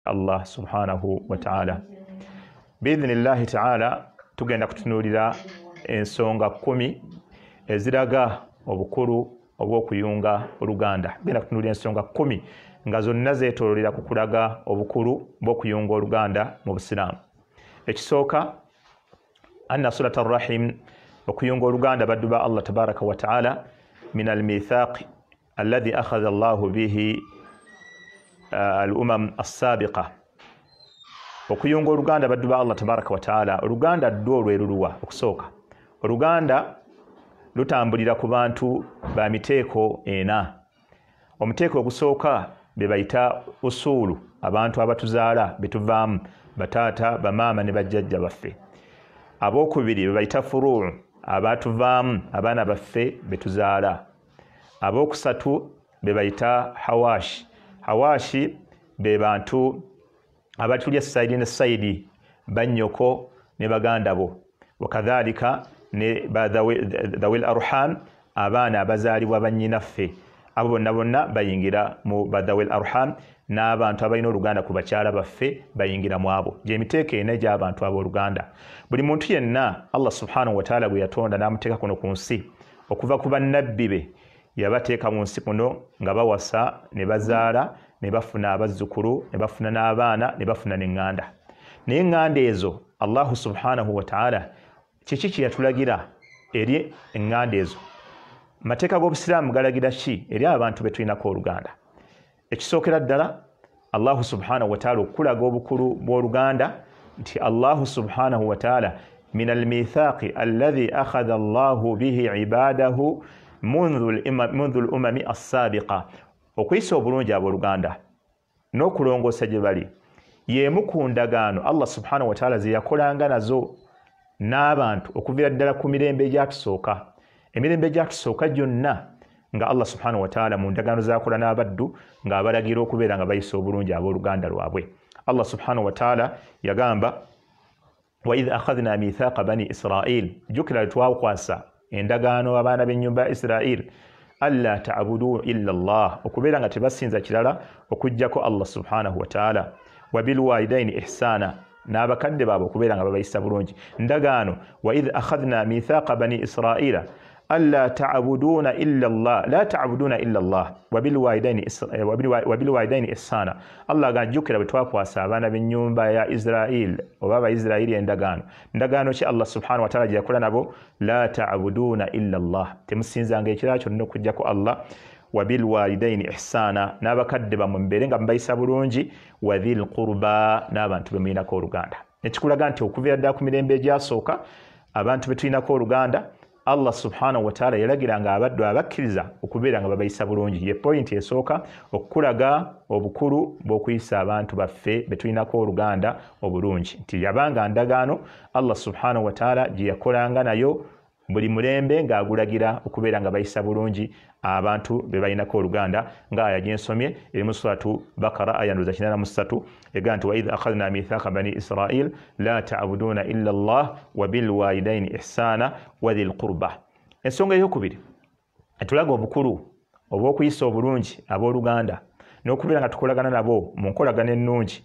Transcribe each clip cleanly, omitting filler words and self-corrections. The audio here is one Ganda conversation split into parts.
Allah subhanahu wa ta'ala. Biidhnillahi ta'ala tugenda kutunuulira ensonga 10 eziraga obukulu obw'okuyunga oluganda. Tugenda kutunuulira ensonga 10 nga zonna zeetoololera ku kulaga obukulu bw'okuyunga oluganda mu Busiraamu. Ekisooka, anna sulata rahim, okuyunga oluganda baddu ba Allah tabaraka wa ta'ala, min almithaq alladhi akhadha Allahu bihi al-umam as-sabiqa. Okuyunga oluganda baddu ba Allah tabaraka wa ta'ala, oluganda ddo olweruluwa. Okusooka, oluganda lutambulira ku bantu ba miteeko ena. Omuteeko ogusooka be bayita usuulu, abantu abatuzaala betuvaamu, bataata, bamaama ne bajjajja baffe. Abookubiri be bayita furuu, abatuvaamu, abaana baffe betuzaala. Abookusatu be bayita hawashi. Hawashi be bantu abatulya sayidi ne sayidi, bannyoko ne baganda bo. Wakadhalika ne dhawil arham, abaana abazaalibwa bannyinaffe. Abo bonna bonna bayingira mu badhawil arham, n'abantu abalina oluganda ku bakyala baffe bayingira mu abo. Gy'emiteeko ena egy'abantu ab'oluganda. Buli muntu yenna Allah subhanahu wa ta'ala gwe yatonda n'amuteeka kuno ku nsi, okuva ku bannabbi be yabateeka mu nsi kuno nga bawasa ne bazaala ne bafuna abazzukulu ne bafuna n'abaana ne bafuna n'eŋŋanda. Naye eŋŋanda ezo Allahu subhanahu wa ta'ala kiki kye yatulagira eri eŋŋanda ezo? Mateeka g'Obusiraamu galagira ki eri abantu be tulinako oluganda? Ekisookera ddala, Allahu subhanahu wa ta'ala okulaga obukulu bw'oluganda nti Allahu subhanahu wa ta'ala min almithaqi alladhi akhadha Allahu bihi ibadahu mundhu al-umami as-sabiqa. Okuyisa obulungi abooluganda n'okulongoosa gye bali y'emu ku ndagaano Allah subhanahu wa ta'ala ze yakolanga nazo n'abantu okuviira ddala ku mirembe egyatusooka. Emirembe egyatusooka gyonna nga Allah subhanahu wa ta'ala mu ndagaano z'akola n'abaddu ng'abalagira okubeera nga bayisa obulungi abooluganda lwabwe. Allah subhanahu wa ta'ala yagamba, wa idh akhadhna mithaqa bani Israil, jjukira twakwasa endagaano abaana b'ennyumba ya Israil, alla ta'budu illa Allah, okubeera nga tebasinza kirala okuggyako Allah subhanahu wa ta'ala, wa bilwalidaini ihsana, n'abakadde baabwe okubeera nga babayisa bulungi. Ndagaano, wa idh akhadhna mithaqa bani Israila alla ta'buduna illa Allah, la ta'buduna illa Allah, wa bilwalidaini ihsana. Allah agajjukira bwe twakwasa abaana b'ennyumba ya Israil oba Abaisirairi endagaano. Ndagaano ki Allah subhanahu wa ta'ala gye yakola nabo? La ta'buduna illa Allah, temusinzanga ekirala kyonna okuggyako Allah, wa bilwalidaini ihsana, n'abakadde bammwe mubeere nga mubayisa bulungi, wa dhil qurba, n'abantu be mulinako oluganda. Ekikulaga nti okuviira ddala ku mirembe egyasooka abantu be tulinako oluganda Allah subhanahu wa ta'ala yalagiranga abaddu abakkiriza okubeera nga babayisa bulungi. Ye pointi esooka okukulaga obukulu bw'okuyisa abantu baffe be tulinako oluganda obulungi, nti yabanga ndagaano Allah subhanahu wa ta'ala gye yakolanga nayo buli mulembe ng'agulagira okubeera nga bayisa bulungi abantu be balinako oluganda, nga aya gyensomye eri mu suratu Bakara aya 83 egamba nti wa idh akhadhna mithaqa bani Israil la ta'buduna illa Allah wa bilwalidaini ihsana wa dhil qurba. Ensonga eyokubiri etulaga obukulu obw'okuyisa obulungi abooluganda n'okubeera nga tukolagana nabo mu nkolagana ennungi.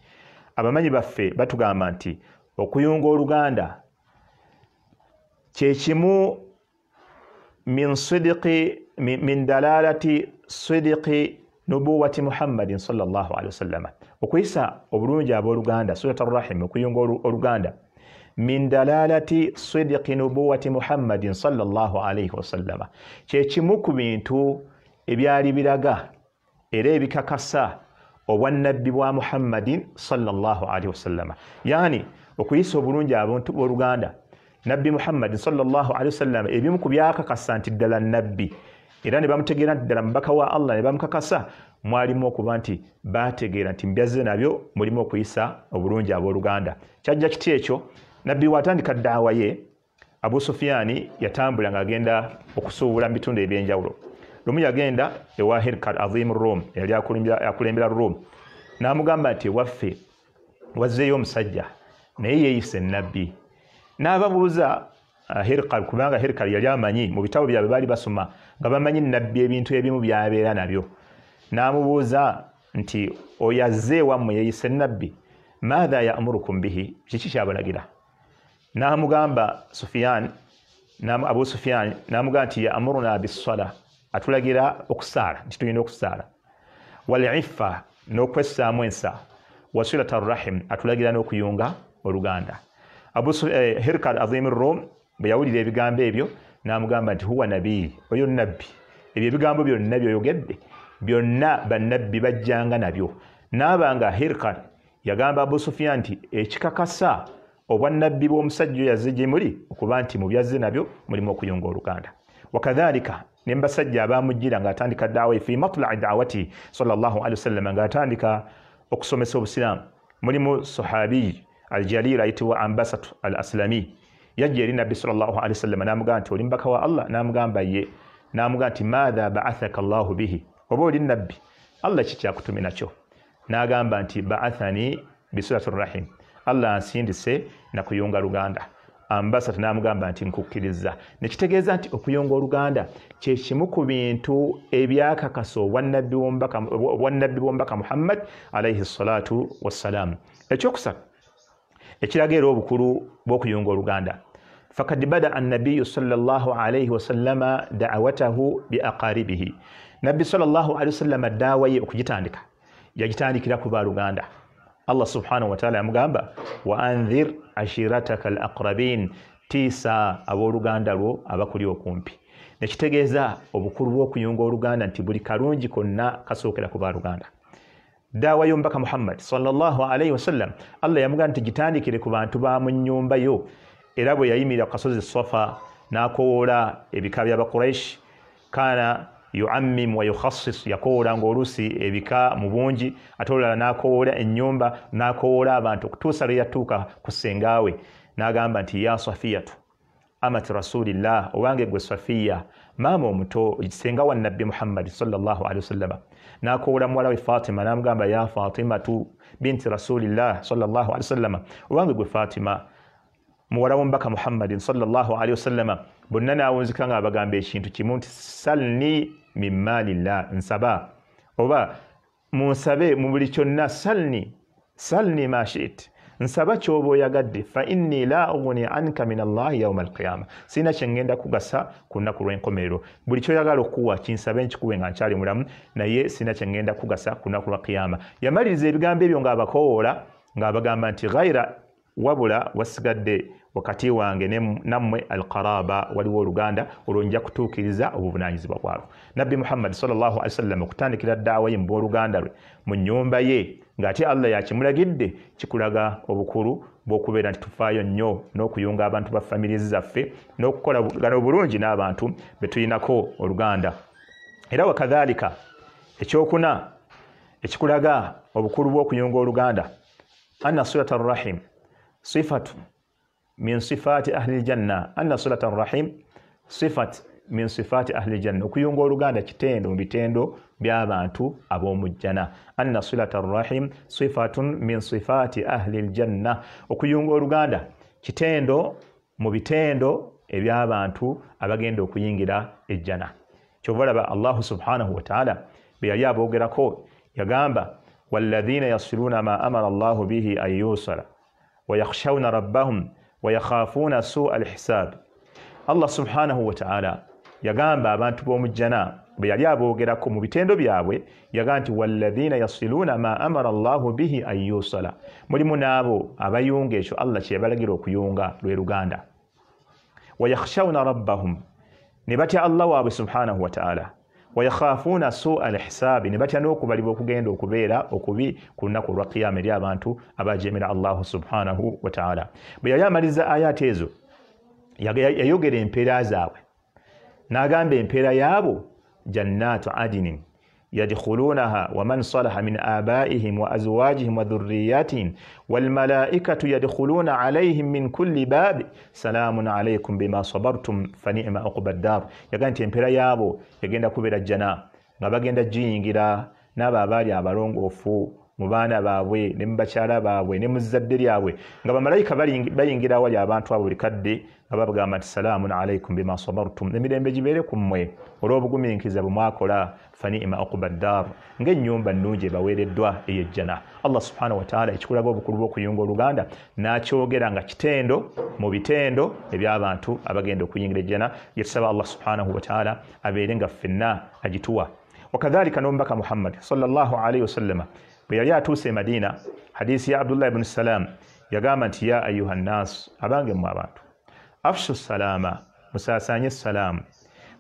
Abamanyi baffe batugamba nti okuyunga oluganda kye kimu min sidiqi min dalalati sidiqi nubuwati Muhammadin sallallahu alaihi wasallam. Okuyisa obulungi abooluganda, surat ar-rahim, okuyunga oluganda, min dalalati sidiqi nubuwati Muhammadin sallallahu alaihi wasallam, kye kimu ku bintu ebyali biraga era ebikakasa obwannabbi bwa Muhammadin sallallahu alaihi wasallam. Yani okuyisa obulungi abantu booluganda, Nabbi Muhammad sallallahu alaihi wasallam ebimu ku byakakasa nti ddala nabbi era ne bamutegeera nti ddala mubaka wa Allah ne bamukakasa, mwalimu okuba nti bategeera nti mbyazze nabyo mulimu okuyisa obulungi abooluganda. Kyajja kiti ekyo? Nabbi watandika daawa ye, Abu Sufyani yatambula ng'agenda okusuubula mu bitundu ebyenjawulo. Lumu yagenda ewa Hirkal Azim Rum, eyali akulembera Rum, n'amugamba nti ewaffe wazzeeyo omusajja naye yeeyise nabbi. N'ababuuza Hirkal, kubanga Hirkal yali amanyi mu bitabo byabwe baali basoma nga bamanyi nabbi ebintu ebimu by'abeera nabyo. N'amubuuza nti oyo azze ewammwe yeeyise nabbi, maatha ya'murukum bihi, kiki kyabalagira? N'amugamba Sufyan, Abu Sufyan n'amugamba nti ya'muruna bis-sala, atulagira okusaala, nti tulina okusaala, wal-iffa, n'okwessaamu ensa, wasilata rahim, atulagira n'okuyunga oluganda. Abu Hirkal Azim Rum bwe yawulira ebigambo ebyo n'amugamba nti huwa nabii, oyo nabbi, ebyo ebigambo byonna byoyogedde byonna bannabbi bajjanga nabyo. N'abanga Hirkal yagamba Abu Sufyan nti ekikakasa obwannabbi bw'omusajja oyo azze gye muli okuba nti mu byazze nabyo mulimu okuyunga oluganda. Wakadhalika ne mbasajja abamujjira ng'atandika daawa fi matla'i da'wati sallallahu alaihi wasallam, ng'atandika okusomesa obusiraamu, mulimu sahabi aljalil ayitibwa Ambasatu al Aslami, yajja eri nabbi sallallahu alaihi wasallam n'amugamba nti oli mubaka wa Allah? N'amugamba ye. N'amugamba nti maatha ba'athaka Allahu bihi, oba oli nabbi, Allah ki kyakutumye nakyo? N'agamba nti ba'athani bisilati rahim, Allah ansindise na kuyunga luganda. Ambasatu n'amugamba nti nkukkiriza. Nekitegeeza nti okuyunga oluganda kye kimu ku bintu ebyakakasa obwannabbi bw'omubaka Muhammad alaihi salatu wassalam. Ekyokusatu ekiraga era obukulu bw'okuyunga oluganda, fakad bada annabiyu sallallahu alaihi wasallama da'awatahu biaqaribihi, nabbi sallallahu alaihi wasallama daawa ye okugitandika yagitandikira ku baluganda. Allah subhanahu wa ta'ala yamugamba wa anzir ashirataka al-aqrabin, tiisa abooluganda lwo abakuli okumpi. Nekitegeeza obukulu bw'okuyunga oluganda nti buli kalungi konna kasookera ku baluganda. Daawa y'omubaka Muhammad sallallahu alaihi wasallam Allah yamugamba nti gitandikire ku bantu ba mu nnyumba yo. Era bwe yayimirira ku kasozi Safa n'akowoola ebika by'Abakuraish, kaana yuammim wa yukhassis, yakowoola ng'oluusi ebika mu bungi, ate olulala n'akowoola ennyumba, n'akowoola abantu okutuusa lwe yatuuka ku ssengaawe n'agamba nti ya Safiyatu amati rasulillah, owange gwe Safiya, maama omuto, ssenga wa nabbi Muhammad sallallahu alaihi wasallam. N'akowoola muwala we Fatima n'amugamba ya Fatimatu binti rasulillah sallallahu alaihi wasallam, owange gwe Fatima muwala w'omubaka Muhammadin sallallahu alaihi wasallam. Bonna n'awunzika ng'abagamba ekintu kimu nti salni min maalillah, nsaba oba munsabe mu buli kyonna, salni salni ma shi't, nsaba ky'oba oyagadde, fa inni la ughni anka min Allahi yawma alqiyama, sina kye ngenda kugasa ku lunaku lw'enkomerero. Buli ky'oyagala okuwa kinsabe nkikuwe nga nkyali mulamu, naye sina kye ngenda kugasa ku lunaku lwa qiyama. Yamaliriza ebigambo ebyo ng'abakowoola ng'abagamba nti ghaira, wabula wasigadde wakati wange nammwe alqaraba, waliwo oluganda olwo nja kutuukiriza obuvunaanyizibwa bwalwo. Nabbi Muhammad sallallahu alaihi wasallam okutandikira daawa ye mu booluganda lwe mu nnyumba ye ng'ate Allah yakimulagidde, kikulaga obukulu bw'okubeera nti tufaayo nnyo n'okuyunga abantu ba famirizi zaffe n'okukolagana obulungi n'abantu be tulinako oluganda. Era wakadhalika ekyokuna ekikulaga obukulu bw'okuyunga oluganda, anna silata rahim sifatu min sifati ahli aljanna, anna silata rahim sifat min sifati ahli aljanna, okuyunga oluganda kitendo mu bitendo by'abantu ab'omujjana. Anna silata rahim sifatun min sifati ahli aljanna, okuyunga oluganda kitendo mu bitendo eby'abantu abagenda okuyingira ejjana. Kyova olaba Allahu subhanahu wa ta'ala bwe yali aboogerako yagamba walladhina yasiluna ma amara Allahu bihi an yusala wa yakhshawna rabbahum wa yakhafuna su'a al-hisab. Allah subhanahu wa ta'ala yagamba abantu b'omujjana bwe yali aboogerako mu bitendo byabwe, yagamba nti walladhina yasiluna ma amara Allahu bihi an yusala, mulimu n'abo abayunga ekyo Allah kye yabalagira okuyunga lwe luganda. Wa yakhshawna rabbahum, ne batya Allah waabwe subhanahu wa ta'ala, wa yakhafuna su'a al-hisabi, ne batya n'okubalibwa okugenda okubeera okubi ku lunaku lwa qiyama eri abantu abajeemera Allah subhanahu wa ta'ala. Bwe yali amaliza ayaati ezo yayogera empeera zaabwe n'agamba empeera yaabo jannatu adinin yadkhulunaha wa man salaha min abaihim wa azwajihim wa dhurriyyatihim wal malaikatu yadkhuluna alayhim min kulli bab salamun alaykum bima sabartum fa ni'ma uqbad dar. Yagamba nti empeera yaabo yagenda kubeera jjana nga bagenda giyingira n'abo abaali abalongoofu mu baana baabwe ne mu bakyala baabwe ne mu zzadde lyabwe, nga bamalayika bayingira awali abantu abo buli kadde nga babagamba nti salaamun alaikum bima sabartum, emirembe gibeere ku mmwe olw'obugumiikiriza bwe mwakola, fani'ima uqba ddaar, ng'ennyumba nnungi ebaweereddwa ey'ejjana. Allah subhanahu wataala ekikulaga obukulu bw'okuyunga oluganda n'akyogera nga kitendo mu bitendo eby'abantu abagenda okuyingira ejjana. Yetusaba Allah subhanahu wataala abeere nga ffenna agituwa. Wakadhalika n'omubaka Muhammad sallallahu alaihi wasallama bwe yali atuuse e Madina, hadisi ya Abdullah ibn Salam yagamba nti ya ayuha nnas, abange mmwe abantu, afshu salaama, musaasaanye salaamu,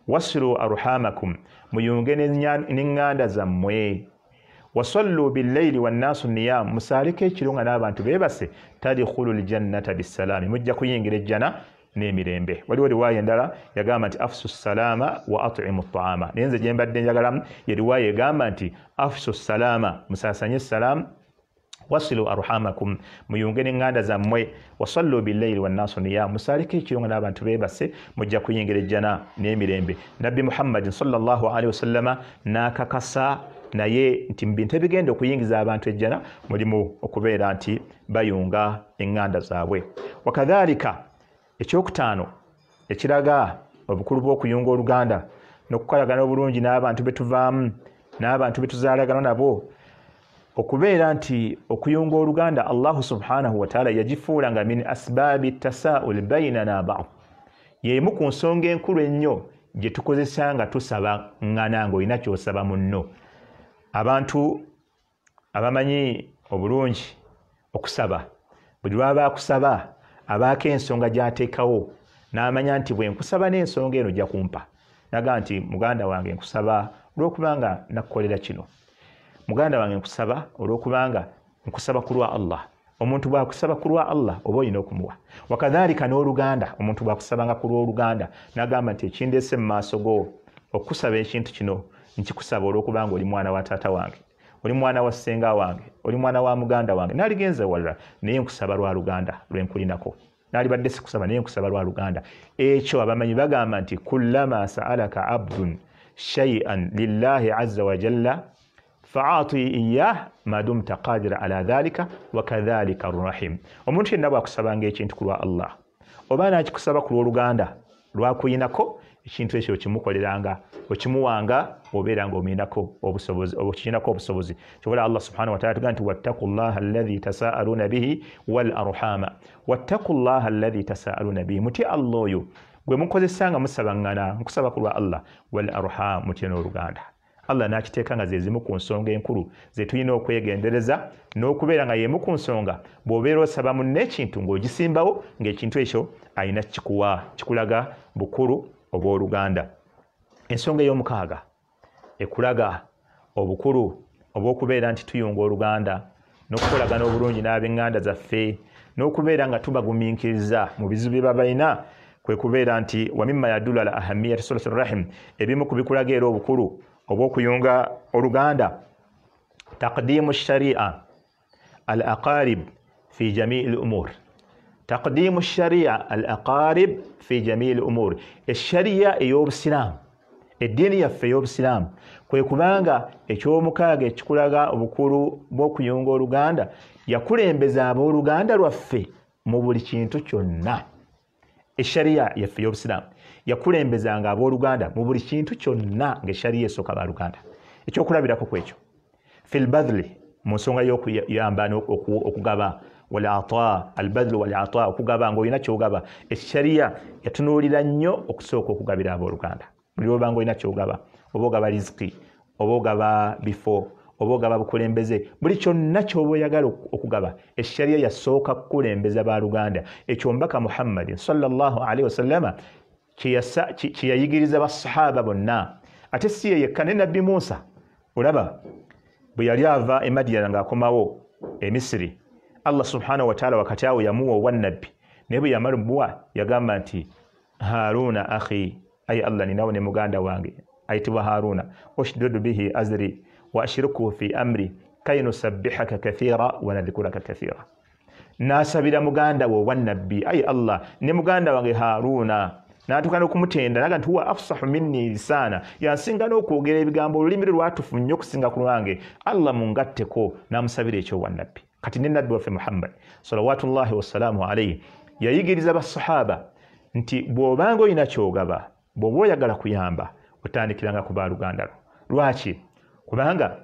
wasilu arhamakum, muyunge n'eŋŋanda zammwe, wasallu billayli wannaasu niyam, musaaleko ekiro nga n'abantu beebase, tadkhulu ljannata bissalaami, mujja kuyingira ejjana n'emirembe. Waliwo riwaaya endala yagamba nti afsu salaama wa atimu taama, naye nze gye mbadde njagalamu ye riwaaya egamba nti afsu salaama, musaasanye salaamu, wasilu arhamakum, muyunge n'eŋŋanda zammwe, wasallu billayli wannaasu niyam, musaaleko ekiro nga n'abantu beebase, mujja kuyingira ejjana n'emirembe. Nabbi Muhammadin sallallahu alaihi wasallama n'akakasa naye nti mu bintu ebigenda okuyingiza abantu ejjana mulimu okubeera nti bayunga eŋŋanda zaabwe. Wakadhalika ekyokutaano ekiraga obukulu bw'okuyunga oluganda n'okukolagana obulungi n'abantu betuvaamu n'abantu betuzaalagana nabo, okubeera nti okuyunga oluganda Allahu subhanahu wataala yagifuula nga min asbaabi tasaul bainana ba'd, y'emu ku nsonga enkulu ennyo gye tukozesa nga tusaba ŋŋana ng'olina ky'osaba munno. Abantu abamanyi obulungi okusaba, buli lwaba akusaba abaako ensonga gy'ateekawo n'amanya nti bwe nkusaba n'ensonga eno ojja kumpa. Naga nti muganda wange nkusaba olw'okubanga nakukolera kino, muganda wange nkusaba olw'okubanga nkusaba ku lwa Allah. Omuntu bw'akusaba ku lwa Allah oba olina okumuwa. Wakadhalika n'oluganda, omuntu bw'akusabanga ku lw'oluganda n'agamba nti ekindeese mu maaso go okusaba ekintu kino nkikusaba olw'okubanga oli mwana wa taata wange, oli mwana wa ssenga wange, oli mwana wa muganda wange, naaligenze walala naye nkusaba lwa luganda lwenkulinako, naalibadde sikusaba naye nkusaba lwa luganda. Ekyo abamanyi bagamba nti kullama sa'alaka abdun shay'an lillahi azza wa jalla fa'ati iyyah ma dumta qadira ala dhalika wa kadhalika arrahim. Omuntu yenna bw'akusabanga ekintu ku lwa Allah oba n'akikusaba ku lw'oluganda lwakuyinako, ekintu ekyo okimukoleranga, okimuwanga, obeera ng'omulinako obusobozi, okirinako obusobozi. Kyobola Allah subhanahu wa ta'ala tugamba nti wattaqullaha alladhi tasaaluna bihi wal arhama, wattaqullaha alladhi tasaaluna bihi, mutye Allah oyo gwe mukozesanga musabaŋŋana, nkusaba ku lwa Allah, wal arham, mutye n'oluganda. Allah n'akiteeka nga ze zimu ku nsonga enkulu ze tulina okwegendereza n'okubeera nga y'emu ku nsonga bw'obeera osaba munno ekintu ng'ogisimbawo ng'ekintu ekyo alina kikuwa, kikulaga bukulu obw'oluganda. Ensonga ey'omukaaga ekulaga obukulu obw'okubeera nti tuyunga oluganda n'okukolagana obulungi n'ab'eŋŋanda zaffe n'okubeera nga tubagumiikiriza mu bizibu bye babalina, kwe kubeera nti wa mimma yadullu ala ahamiyati silati rahim, ebimu ku bikulaga era obukulu obw'okuyunga oluganda, taqdimu sharia al aqarib fi jamii al umur, taqdimu sharia al aqarib fi jamii al umur. Esharia ey'obusiraamu, eddiini yaffe ey'obusiraamu, kwe kubanga ekyomukaaga ekikulaga obukulu bw'okuyunga oluganda yakulembeza abooluganda lwaffe mu buli kintu kyonna. Esharia yaffe ey'obusiraamu yakulembezanga abooluganda mu buli kintu kyonna ng'esharia esooka baluganda. Ekyokulabirako ku ekyo, fil badli, mu nsonga y'okuyamba okugaba, wal ata, al badlu wal ata, okugaba ng'olina ky'ogaba. Esharia yatunuulira nnyo okusooka okugabira abooluganda. Buli lw'oba ng'olina ky'ogaba, oba ogaba riziki, oba ogaba bifo, oba ogaba bukulembeze, buli kyonna ky'oba oyagala okugaba, esharia yasooka kukulembeza baluganda. Ekyo Omubaka Muhammadin sallallahu alaihi wasallama kyeyayigiriza basahaba bonna. Ate si ye yekka, ne Nabbi Musa olaba bwe yali ava e Madiyana ng'akomawo e Misiri, Allah subhanahu wataala wakati awo yamuwa obwannabbi, naye bwe yamala omuwa yagamba nti Haruna akhi, ayi Allah ninawo ne muganda wange ayitibwa Haruna, ushdud bihi azri wa ashirkuhu fi amri kay nusabbihaka kathira wa nadhkuraka kathira. N'asabira muganda we obwannabbi, ayi Allah ne muganda wange Haruna N'atuuka n'okumutenda naga nti huwa afsahu minni lisaana, yansinga n'okwogera ebigambo, olulimi lwe lwatufu nnyo okusinga ku lwange, Allah mungatteko. N'amusabira ekyobwannabbi. Kati ne nabbi waffe Muhammad salawatullahi wassalaamu alaihi yayigiriza basahaba nti bw'obanga olina ky'ogaba, bw'oba oyagala kuyamba, otandikiranga ku baaluganda lwo. Lwaki? Kubanga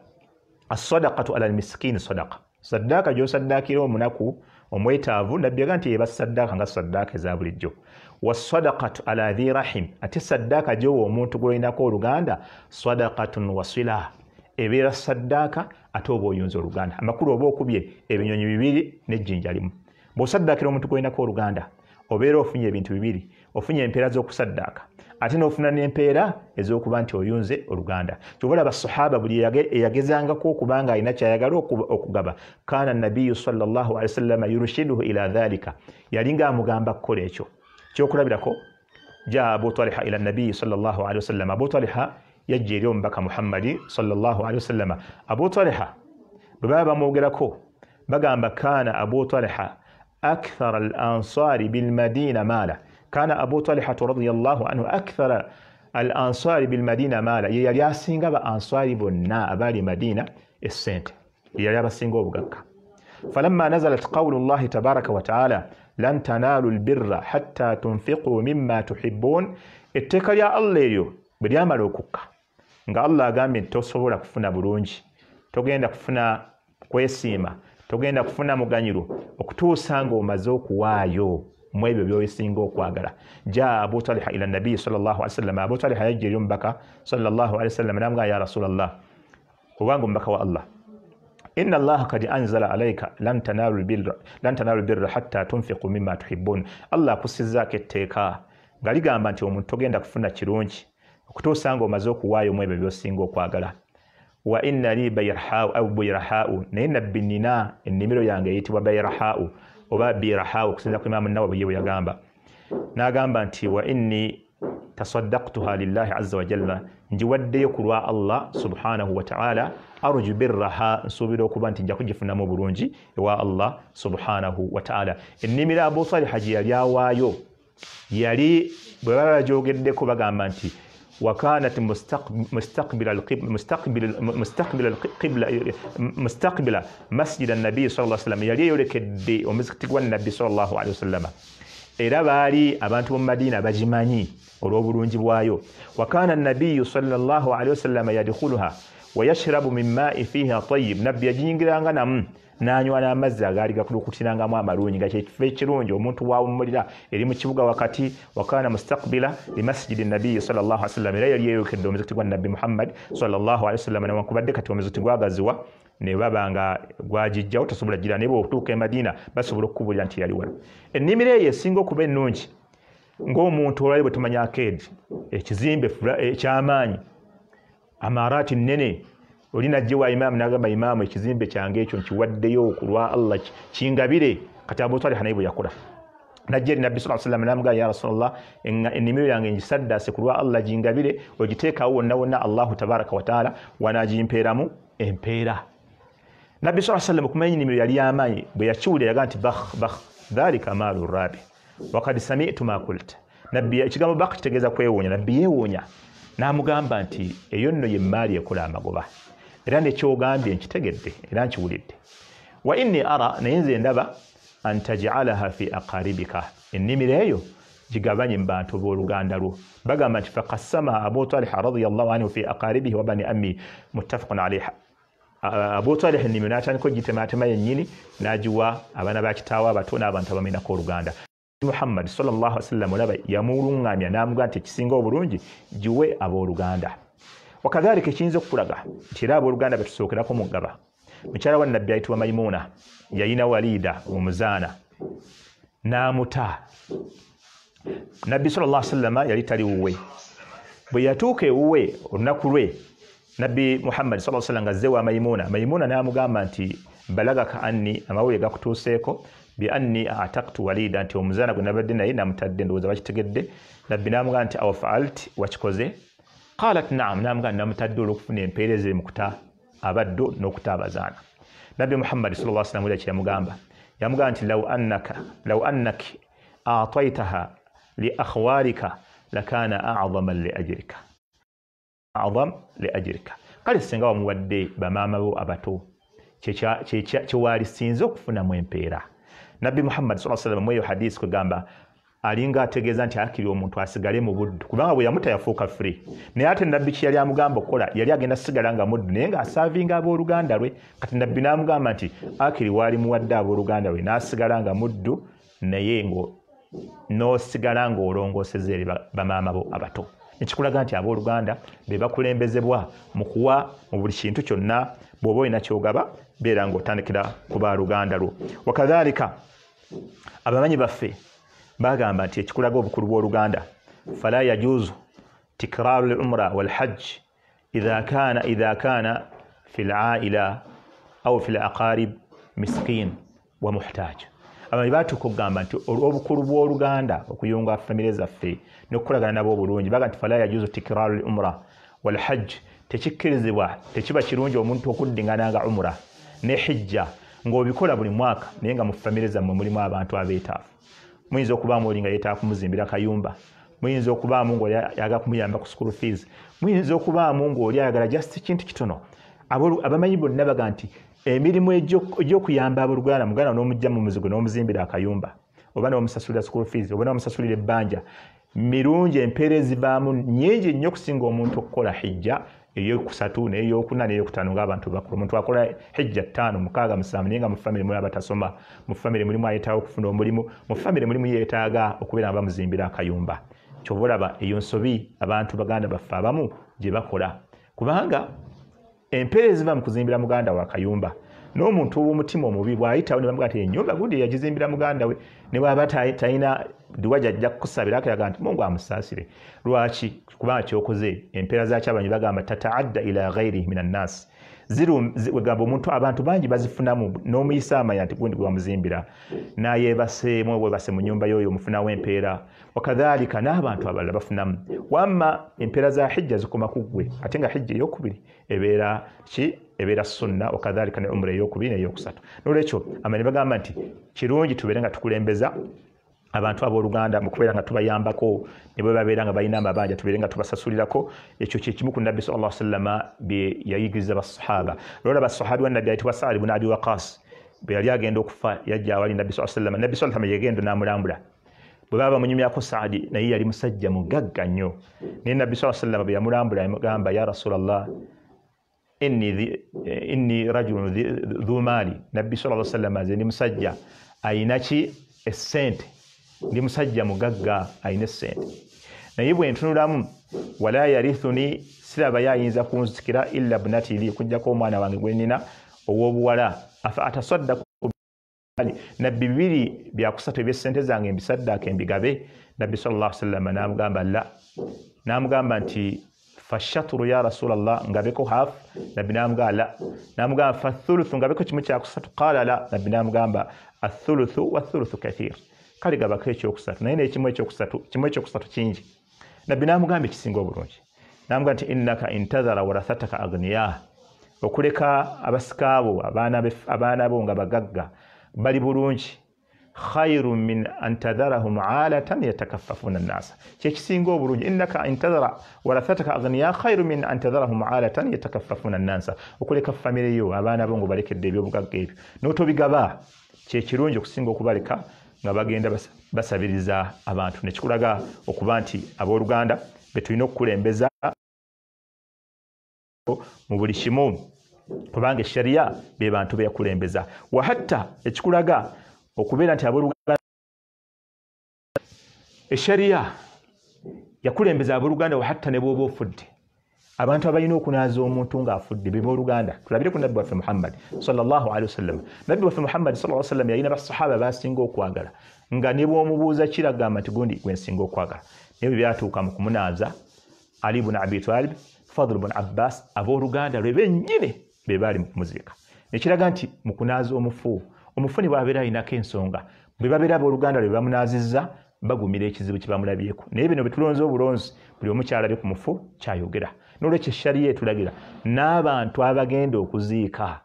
assadaqatu ala almiskini sadaqa, saddaaka gy'osaddaakira omunaku omwetaavu, nabbi yaga nti eba saddaaka nga saddaaka eza bulijjo. Wasadaqatu ala dhi rahim, ate saddaaka gy'owa omuntu gw'olinako oluganda, sadaqatun wasila, ebeera saddaaka ate oba oyunza oluganda. Amakulu oba okubye ebinyonyi bibiri n'ejjinja limu. Bw'osaddaakira omuntu gw'olinako oluganda, obeera ofunye ebintu bibiri, ofunye empeera z'okusaddaaka ate n'ofuna n'empeera ez'okuba nti oyunze oluganda. Kyova olaba sahaba buli eyagezangako okuba nga alina ky'ayagala okugaba, kaana nabiyu sallallahu alaihi wasallama yurshiduhu ila dhalika, yalinga amugamba kukola ekyo. Kyokulabirako, jaa Abu Taliha ila nabiyi sallallahu alaihi wasallama, Abu Taliha yajja eri omubaka Muhammadi sallallahu alaihi wasallama. Abu Taliha bwe baba bamwogerako bagamba kaana Abu Taliha akthara al ansari bilmadina maala, kaana Abu Taliha radiyallahu anhu akthara al ansari bilmadina maala, ye yali asinga ba ansari bonna abaali Madina essente, ye yali abasinga obugagga. Falamma nazalat qawlu llahi tabaraka wa taala lan tanalu lbirra hatta tunfiqu mimma tuhibbun, etteeka lya Allah eryo bwe lyamala okukka nga Allah agambye nti tosobola kufuna bulungi, togenda kufuna kwesiima, togenda kufuna muganyiro okutuusa ng'omaze okuwaayo mu ebyo by'osinga okwagala. Jaa Abu Taliha ila nabiyi sallallahu alaihi wasallam, Abu Taliha yajja eri omubaka sallallahu alaihi wasallam n'amugamba ya Rasulallah, obanga omubaka wa Allah, inna allaha kad anzala alaika lan tanalu lbirra hatta tunfiqu mimma tuhibbun, Allah akussizzaako etteeka nga ligamba nti omuntu togenda kufuna kirungi okutuusa ng'omaze okuwaayo mu ebyo by'osinga okwagala. Wa inna li bayrahaau au bayrahaau, naye nabbi nnina ennimiro yange eyitibwa bayrahaau oba birahaau okusinziira ku Imaamu Nawawi ye bwe yagamba. N'agamba nti wa inni tasaddaqtuha lillahi azza wa jalla, ngiwaddeyo ku lwa Allah subhanahu wa ta'ala, arju birraha, nsuubira okuba nti nja kugifunamu bulungi ewa Allah subhanahu wa ta'ala. Ennimiro Abu Taliha gye yali awaayo yali bwe baba bagyogeddeko bagamba nti وكانت مستقبل مسجد النبي صلى الله عليه وسلم, yali eyolekedde omuzikiti gwa nabbi sallallahu alaihi wasallam, era baali abantu mu Madina bagimanyi olw'obulungi bwayo. Wakana nabiyu sallallahu alaihi wasallam yadkhuluha wa yashrabu min ma'i fiha tayyib, nabbi yagiyingiranga namu n'anywa n'amazzi agaali gakulukutirangamu amalungi, nga kyekifo ekirungi omuntu wawummulira eri mu kibuga wakati. Wakana mustaqbila limasjidi nabiyi sallallahu alaihi wasallam, era yali yeeyolekedde omuzikiti gwa nabbi Muhammad sallallahu alaihi wasallam, newankubadde kati omuzikiti gwagaziwa ne baba nga gwagijjawo tosobola gira, naye bw'otuuka e Madina basobola okukubulira nti yali wano. Ennimiro eyo esinga okuba ennungi ng'omuntu olwali bwe tumanya akeedi, ekizimbe eky'amaanyi, amaaraati nnene, oli najje wa imaamu n'agamba imaamu ekizimbe kyange ekyo nkiwaddeyo ku lwa Allah kingabire. Kati Abu Taliha naye bwe yakola, najja eri nabbi sallallahu alaihi wasallam n'amugamba ya Rasulallah, ennimiro yange ngisaddaase ku lwa Allah gingabire, ogiteekawo wonna wonna Allahu tabaraka wa taala wanaagimpeeramu empeera. Nabbi sallallahu alaihi wasallam okumanya ennimiro yali y'amaanyi bwe yakiwulira yagamba nti bakh bakh dhalika maalu rabi wakad sami'tu ma qult. Nabbi ekigambo bakh kitegeeza kwewuunya, nabbi yeewuunya n'amugamba nti eyo nno ye mmaali ekola amagoba, era nekyogambye nkitegedde era nkiwulidde. Wa inni ara, naye nze ndaba, an taj'alaha fi aqaribika, ennimiro eyo gigabanye mu bantu b'oluganda lwo. Bagamba nti faqassamaha Abu Taliha radiyallahu anhu fi aqaribihi wa bani ammi, muttafaqun alayhi. Abu Taliha ennimiro n'atandika ogitematema yennyini n'agiwa abaana ba kitaawe abato n'abantu abamenako oluganda. Muhammad sallallahu alaihi wasallam olaba yamuluŋŋamya n'amugamba nti ekisinga obulungi giwe abooluganda. Wakadhalika ekiyinza okukulaga nti era abooluganda betusookerako mu ggaba, mukyala wa nabbi ayitibwa Maimuna yalina Walida omuzaana n'amuta. Nabbi sallallahu alaihi wasallam yali tali wuwe, bwe yatuuka ewuwe olunaku lwe nabbi Muhammad sallallahu alaihi wasallam ng'azze wa Maimuna, Maimuna n'amugamba nti balagaka anni, amawulire gakutuuseeko, bi anni a'taqtu Walida, nti omuzaana gwe nabadde naye namutadde, ndowooza bakitegedde. Nabbi n'amugamba nti aw fa'alti, wakikoze? Qalat na'am, n'amugamba namutadde olw'okufuna empeera eziri mu kuta abaddu n'okuta abazaana. Nabbi Muhammad sallallahu alaihi wasallam kye yamugamba, yamugamba nti law annaki a'taytaha li akhwalika Lakana a'zama li ajrika, a'zam li ajrika. Kale singa wamuwadde bamaama bo abato kyewalisinze okufunamu empeera. Nabbi Muhammad sallallahu alaihi wasallam mweyo hadisi kugamba alinga ategeeza nti akiri omuntu asigale mu buddu, kubanga bwe yamuta yafuuka free. Naye ate nabbi kye yali amugamba okukola, yali agenda sigala nga muddu naye ng'asaavinga abooluganda lwe. Kati nabbi n'amugamba nti akiri waali muwadde abooluganda lwe n'asigala nga muddu, naye n'osigala ng'olongooseza eri bamaama bo abato. Ekikulaga nti abooluganda be bakulembezebwa mu kuwa mu buli kintu kyonna. Bw'oba olina ky'ogaba, beera ng'otandikira ku baaluganda lwo. Wakadhalika abamanyi baffe bagamba nti ekikulaga obukulu bw'oluganda, fala yajuzu tikraru l-umra wal-hajj idha kana fi l-aila au fi l-aqarib miskin wa muhtaj. Abamanyi batuuka okugamba nti olw'obukulu bw'oluganda okuyunga famire zaffe n'okukolagana nabo obulungi, baga nti fala yajuzu tikraru l-umra wal-hajj, tekikkirizibwa, tekiba kirungi omuntu okuddingana nga umra ne hijja ng'obikola buli mwaka, naye nga mu famire zammwe mulimu abantu abeetaavu. Muyinza okubaamu oli nga yeetaaga kumuzimbira kayumba, muyinza okubaamu ng'oli ayagala kumuyamba ku school fees, muyinza okubaamu ng'oli ayagala just kintu kitono. Abamanyi bonna baga nti emirimu egy'okuyamba abooluganda, muganda n'omujja mu muzigo n'omuzimbira akayumba, oba n'omusasulira school fees, oba n'omusasulira ebbanja, mirungi, empeera ezivaamu nnyingi nnyo okusinga omuntu okukola hijja eyokusatu n'eyokuna n'eyokutaano ng'abantu bakulu. Omuntu akola hijja 5, 6, 7, naye nga mu famire mulimu abatasoma, mu famire mulimu ayetaaga okufuna omulimu, mu famire mulimu yeetaaga okubeera nga bamuzimbira akayumba. Kyova olaba eyo nsobi abantu baganda baffe abamu gye bakola, kubanga empeera eziva mu kuzimbira muganda we akayumba, n'omuntu ow'omutima omubi bw'ayitawo ne bamugamba nti ennyumba gundi yagizimbira muganda we, ne bw'aba talina dduwa gy'ajja kukusabira, akiraga nti Mungu amusaasire. Lwaki? Kubanga ky'okoze empeera zaakyo abamanyi bagamba tataadda ila ghairihi minan nnaasi, wegamba omuntu abantu bangi bazifunamu, n'omuyisa amanya nti gundi gwe bamuzimbira n'ayeebaseemu, webase mu nnyumba y'oyo omufunawo empeera. Wakadhalika n'abantu abalala bafunamu. Wamma empeera za hijja zikoma ku ggwe, ate nga hijja eyokubiri ebeera ki? Ebeera sunna. Wakadhalika ne umra eyokubiri n'eyokusatu. N'olwekyo amanyi bagamba nti kirungi tubeere nga tukulembeza abantu abooluganda mu kubeera nga tubayambako, ne bwe babeera nga balina amabanja tubeere nga tubasasulirako. Ekyo kye kimu ku Nabbi sallallahu alaihi wasallam bye yayigiriza basahaba. Lwolaba sahabi wa Nabbi ayitibwa Saad ibn Abi Waqas, bwe yali agenda okufa yajja awali Nabbi sallallahu alaihi wasallam. Nabbi sallallahu alaihi wasallam yagenda n'amulambula. Bwe baba bamunyumyako Saadi, naye yali musajja mugagga nnyo, naye Nabbi sallallahu alaihi wasallam bwe yamulambula yamugamba, ya Rasulallah, inni rajulun dhu maali. Nabbi sallallahu alaihi wasallam, nze ndi musajja ayina ki? Essente, ndi musajja mugagga ayina essente, naye bwe ntunulamu wala yarithuni, sirabayo ayinza kunzikira illa ibnati li, okuggyako omwana wange gwe nnina ow'obuwala. Afa atasaddaku, nabbi 2 3 eby'essente zange mbisaddaaka embigabe. Nabbi sallallahu alaihi wasallam n'amugamba la, n'amugamba nti fashatru ya Rasulallah, ngabeko half. Nabbi n'amugamba la, n'amugamba fathuluthu, ngabeko 1/3. Qala la, nabbi n'amugamba athuluthu wathuluthu kathir, kale gabako ekyokusatu, naye n'ekimu ekyokusatu kingi. Nabbi n'amugamba ekisinga obulungi, n'amugamba nti innaka intadhara warathataka agniya, okuleka abasikaabo abaana bo nga bagagga bali bulungi, khairu min an tadharahum alatan yatakaffafuna nnasa, kyekisinga obulungi. Innaka intadhara warathataka agniya khairu min an tadharahum alatan yatakaffafuna nnasa, okuleka famire yo abaana bo ng'obalekedde ebyobugagga ebyo n'otobigaba kyekirungi okusinga okubaleka nga bagenda basabiriza abantu. Nekikulaga okuba nti abooluganda be tulina okukulembeza mu buli kimu, kubanga eshariya be bantu be yakulembeza. Wahatta ekikulaga okubeera nti abooluganda, eshariya yakulembeza abooluganda wahatta ne bw'oba ofudde. Abantu abalina okunaaza omuntu ng'afudde be booluganda. Tulabire ku Nabbi waffe Muhammad sallallahu alaihi wasallam. Nabbi waffe Muhammad sallallahu alaihi wasallam yalina basahaba basinga okwagala, nga ne bw'omubuuza kiragamba nti gundi gwe nsinga okwagala. Naye bwe byatuuka mu kumunaaza, Ali ibn Abi Talib, Fadl ibn Abbas, abooluganda lwe bennyini be baali mu kumuziika. Nekiraga nti mu kunaaza omufu, omufu ne bw'abeera alinako ensonga, bwe babeera abooluganda lwe bamunaazizza bagumira ekizibu kye bamulabyeko. Naye bino bwe tulonze obulonzi, buli omu kyalabye ku mufu kyayogera. N'olwekyo eshariya etulagira n'abantu abagenda okuziika,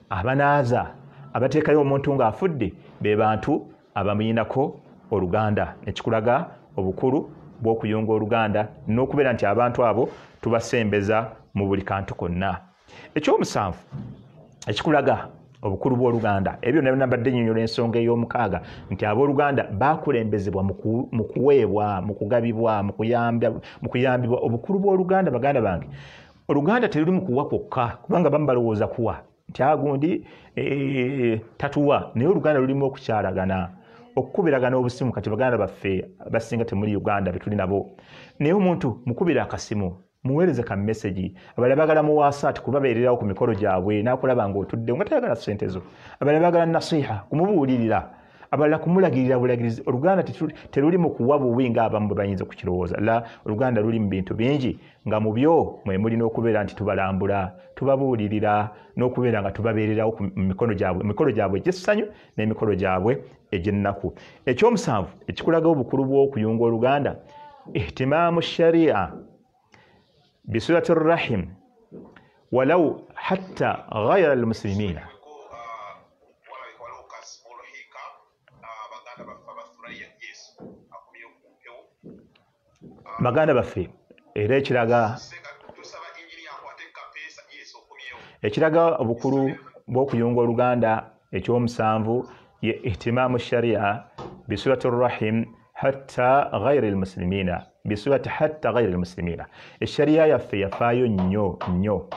abanaaza, abateekayo omuntu ng'afudde, be bantu abamuyinako oluganda. Nekikulaga obukulu bw'okuyunga oluganda n'okubeera nti abantu abo tubasembeza mu buli kantu konna. Ekyomusanvu ekikulaga obukulu bw'oluganda, ebyo byonna mbadde nnyonnyola ensonga ey'omukaaga nti abooluganda bakulembezebwa mu kuweebwa, mu kugabibwa, mu kuyambibwa. Obukulu bw'oluganda, baganda bange, oluganda teruli mu kuwa kwokka, kubanga bamu balowooza kuwa nti agundi tatuwa, naye oluganda lulimu okukyalagana, okukubiragana obusimu. Kati baganda baffe abasinga temuli Uganda betuli nabo, naye omuntu mukubira akasimu, muweereze ka message. Abalala baagala muwaasaati kubabeererawo ku mikolo gyabwe n'akulaba ng'otuddewo nga tayagala ssente zo. Abalala baagala nasiha, kumubuulirira, abalala kumulagirira bulagirizi. Oluganda teruli mu kuwa buwi ng'abamu bwe bayinza okukirowooza. La, oluganda luli mu bintu bingi, nga mu byo mwe mulina okubeera nti tubalambula, tubabuulirira n'okubeera nga tubabeererawo ku mikono gyabwe, emikolo gyabwe egy'essanyu n'emikolo gyabwe egy'ennaku. Ekyomusanvu ekikulaga obukulu bw'okuyunga oluganda, ihtimaamu sharia bisulati rahim walau hatta ghayra almuslimina. Baganda baffe, era ekiraga obukulu bw'okuyunga oluganda ekyomusanvu ye ihtimaamu sharia bisulati rahim hatta ghayri almuslimina, bisulati hatta ghayri almuslimina. Esharia yaffe yafaayo nnyo nnyo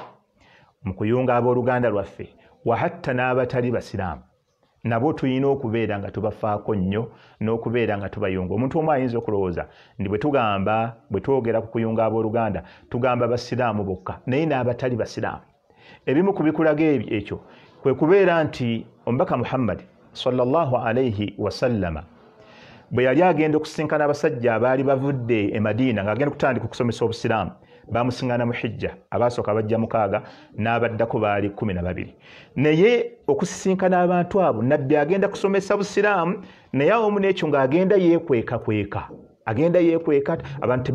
mu kuyunga abooluganda lwaffe, wa hatta n'abatali basiraamu nabo tulina okubeera nga tubafaako nnyo n'okubeera nga tubayunga. Omuntu omu ayinza okulowooza nti bwe tugamba, bwe twogera ku kuyunga abooluganda tugamba basiraamu bokka, naye n'abatali basiraamu. Ebimu ku bikulaga ekyo kwe kubeera nti omubaka Muhammad sallallahu alayhi wasallama bwe yali agenda okusisinkana abasajja abaali bavudde e Madiina ng'agenda okutandika okusomesa obusiraamu, bamusiŋŋana mu hijja, abaasooka bajja 6 n'abaddako baali 12. Naye okusisinkana abantu abo, nabbi agenda kusomesa busiraamu, naye awamu n'ekyo ng'agenda yeekwekakweka, agenda yeekweka, abantu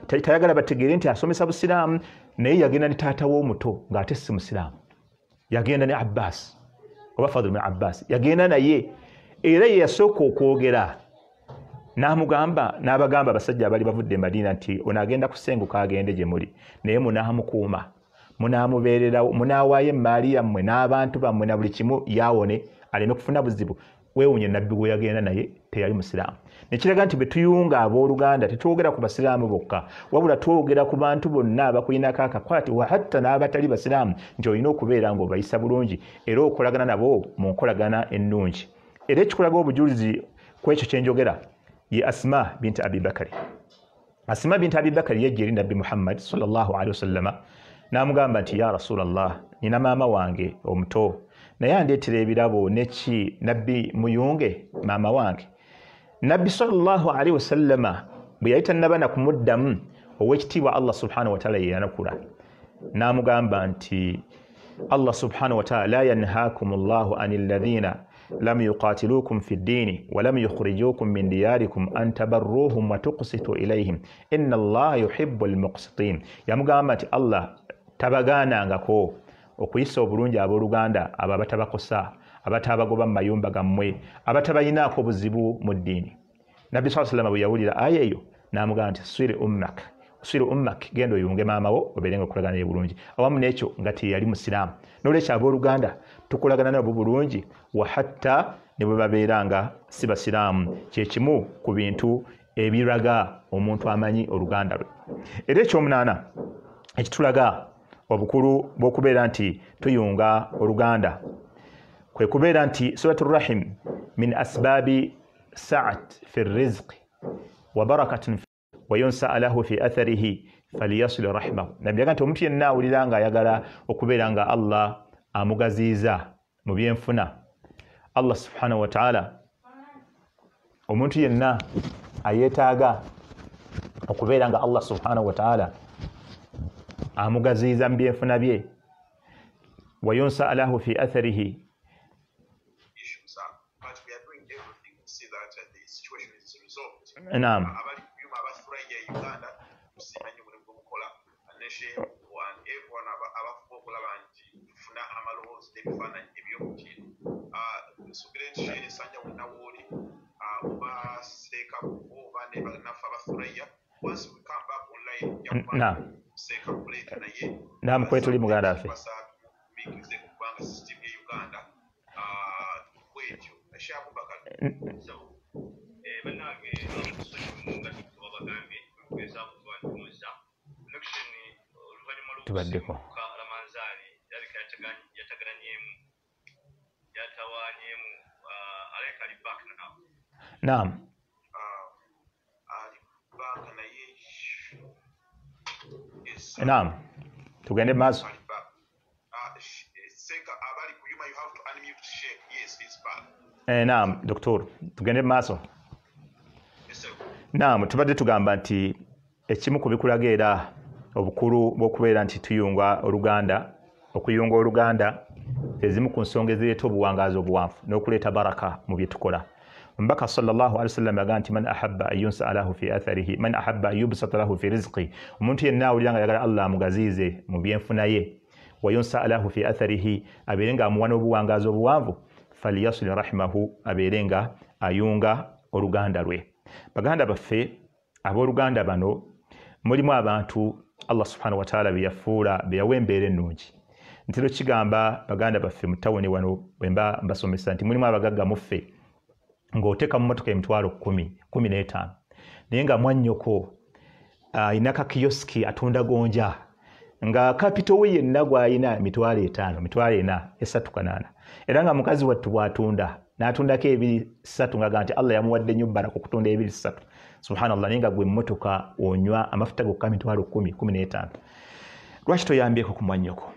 tayagala bategeere nti asomesa busiraamu. Naye yagenda ne taata we omuto ng'ate si musiraamu, yagenda ne Abbas oba Fadl bin Abbas, yagenda naye, era ye yasooka okwogera n'amugamba, n'abagamba abasajja abali bavudde e Madiina nti ono agenda kusenguka agende gye muli, naye munaamukuuma, munaamubeererawo, munaawaayo emmaali yammwe n'abantu bammwe na buli kimu, yaawone aleme kufuna buzibu. Weewuunye nabbi gwe yagenda naye teyali musiraamu. Nekiraga nti bwe tuyunga abooluganda tetwogera ku basiraamu bokka, wabula twogera ku bantu bonna abakulinako akakwate, wa hatta n'abatali basiraamu, nti olina okubeera ng'obayisa bulungi era okolagana nabo mu nkolagana ennungi. Era ekikulaga obujulizi ku ekyo kye njogera ye Asma binti Abi Bakari. Asma binti Abi Bakari yajja eri Nabbi Muhammad sallallahu alaihi wasallama n'amugamba nti ya Rasulallah, nina maama wange omuto, naye andeetera ebirabo neki, nabbi muyunge maama wange. Nabbi sallallahu alaihi wasallama bwe yali tannaba na kumuddamu, ow'ekitiibwa Allah subhanahu wataala ye yanakula n'amugamba nti Allah subhanahu wataala la yanhaakum llahu ani alladhina lam yuqatilukum fi ddini wa lam yukhrijukum min diyarikum an tabarruhum wa tuqsitu ilayhim inna allaha yuhibbu almuqsitin. Yamugamba nti Allah tabagaanangako okuyisa obulungi abooluganda abo abatabakosa, abatabagoba mu mayumba gammwe, abatabalinaako buzibu mu ddiini. Nabbi sallallahu alayhi wasallam bwe yawulira aya eyo n'amugamba nti siri ummak, siri ummak, genda oyunge maama wo obeere nga okolagana naye bulungi. Awamu n'ekyo nga teyali musiraamu. N'olwekyo abooluganda tukolagana nabo bulungi, wa hatta ne bwe babeera nga si basiraamu. Kye kimu ku bintu ebiraga omuntu amanyi oluganda lwe. Era ekyomunaana ekitulaga obukulu bw'okubeera nti tuyunga oluganda kwe kubeera nti suratu rahim min asbaabi sa'at fi rizqi wa barakatun wa yunsa lahu fi atharihi falyasil rahimahu. Nabbi yagamba nti omuntu yenna awulira ng'ayagala okubeera nga Allah amugaziiza mu byenfuna, Allah subhanahu wa ta'ala, omuntu yenna ayeetaaga okubeera nga Allah subhanahu wa ta'ala amugaziiza mu byenfuna bye, wa yunsa lahu fi atharihi. Naam. Naam, kwetuli muganda waffe. Tubaddeko Naam. Naam. Tugende maaso. Naam, Doctor, tugende maaso. Naam, tubadde tugamba nti ekimu ku bikulaga era obukulu bw'okubeera nti tuyunga oluganda, okuyunga oluganda ezimu ku nsonga ezireeta obuwangaazi obuwanvu n'okuleeta baraka mu bye tukola. Mbaka sallallahu alaihi wasallam agamba nti man ahabba an yunsa lahu fi atharihi, man ahabba an yubsata lahu fi rizqi, omuntu yenna awulira nga ayagala Allah amugaziize mu byenfuna ye, wa yunsa lahu fi atharihi, abeere nga amuwa n'obuwangaazi obuwanvu, falyasil rahimahu, abeere nga ayunga oluganda lwe. Baganda baffe abooluganda bano mulimu abantu Allah subhanahu wa ta'ala be yafuula, be yawa embeera ennungi. Ntera kigamba baganda baffe mu tawuni wano bwe mba mbasomesa nti mulimu abagagga muffe ng'oteeka mu mmotoka emitwalo 10, 15, naye nga mwannyoko ayina ka kiyosiki atunda gonja, nga kapito we yenna gw'ayina mitwalo 5, mitwalo 4, 3, 8, era nga mukazi wattu bw'atunda n'atundako 2, 3 ng'agamba nti Allah yamuwadde nnyo baraka okutunda 2, 3. Subhanallah, naye nga gwe emmotoka onywa amafuta gokka mitwalo 10, 15. Lwaki toyambyeko ku mwannyoko?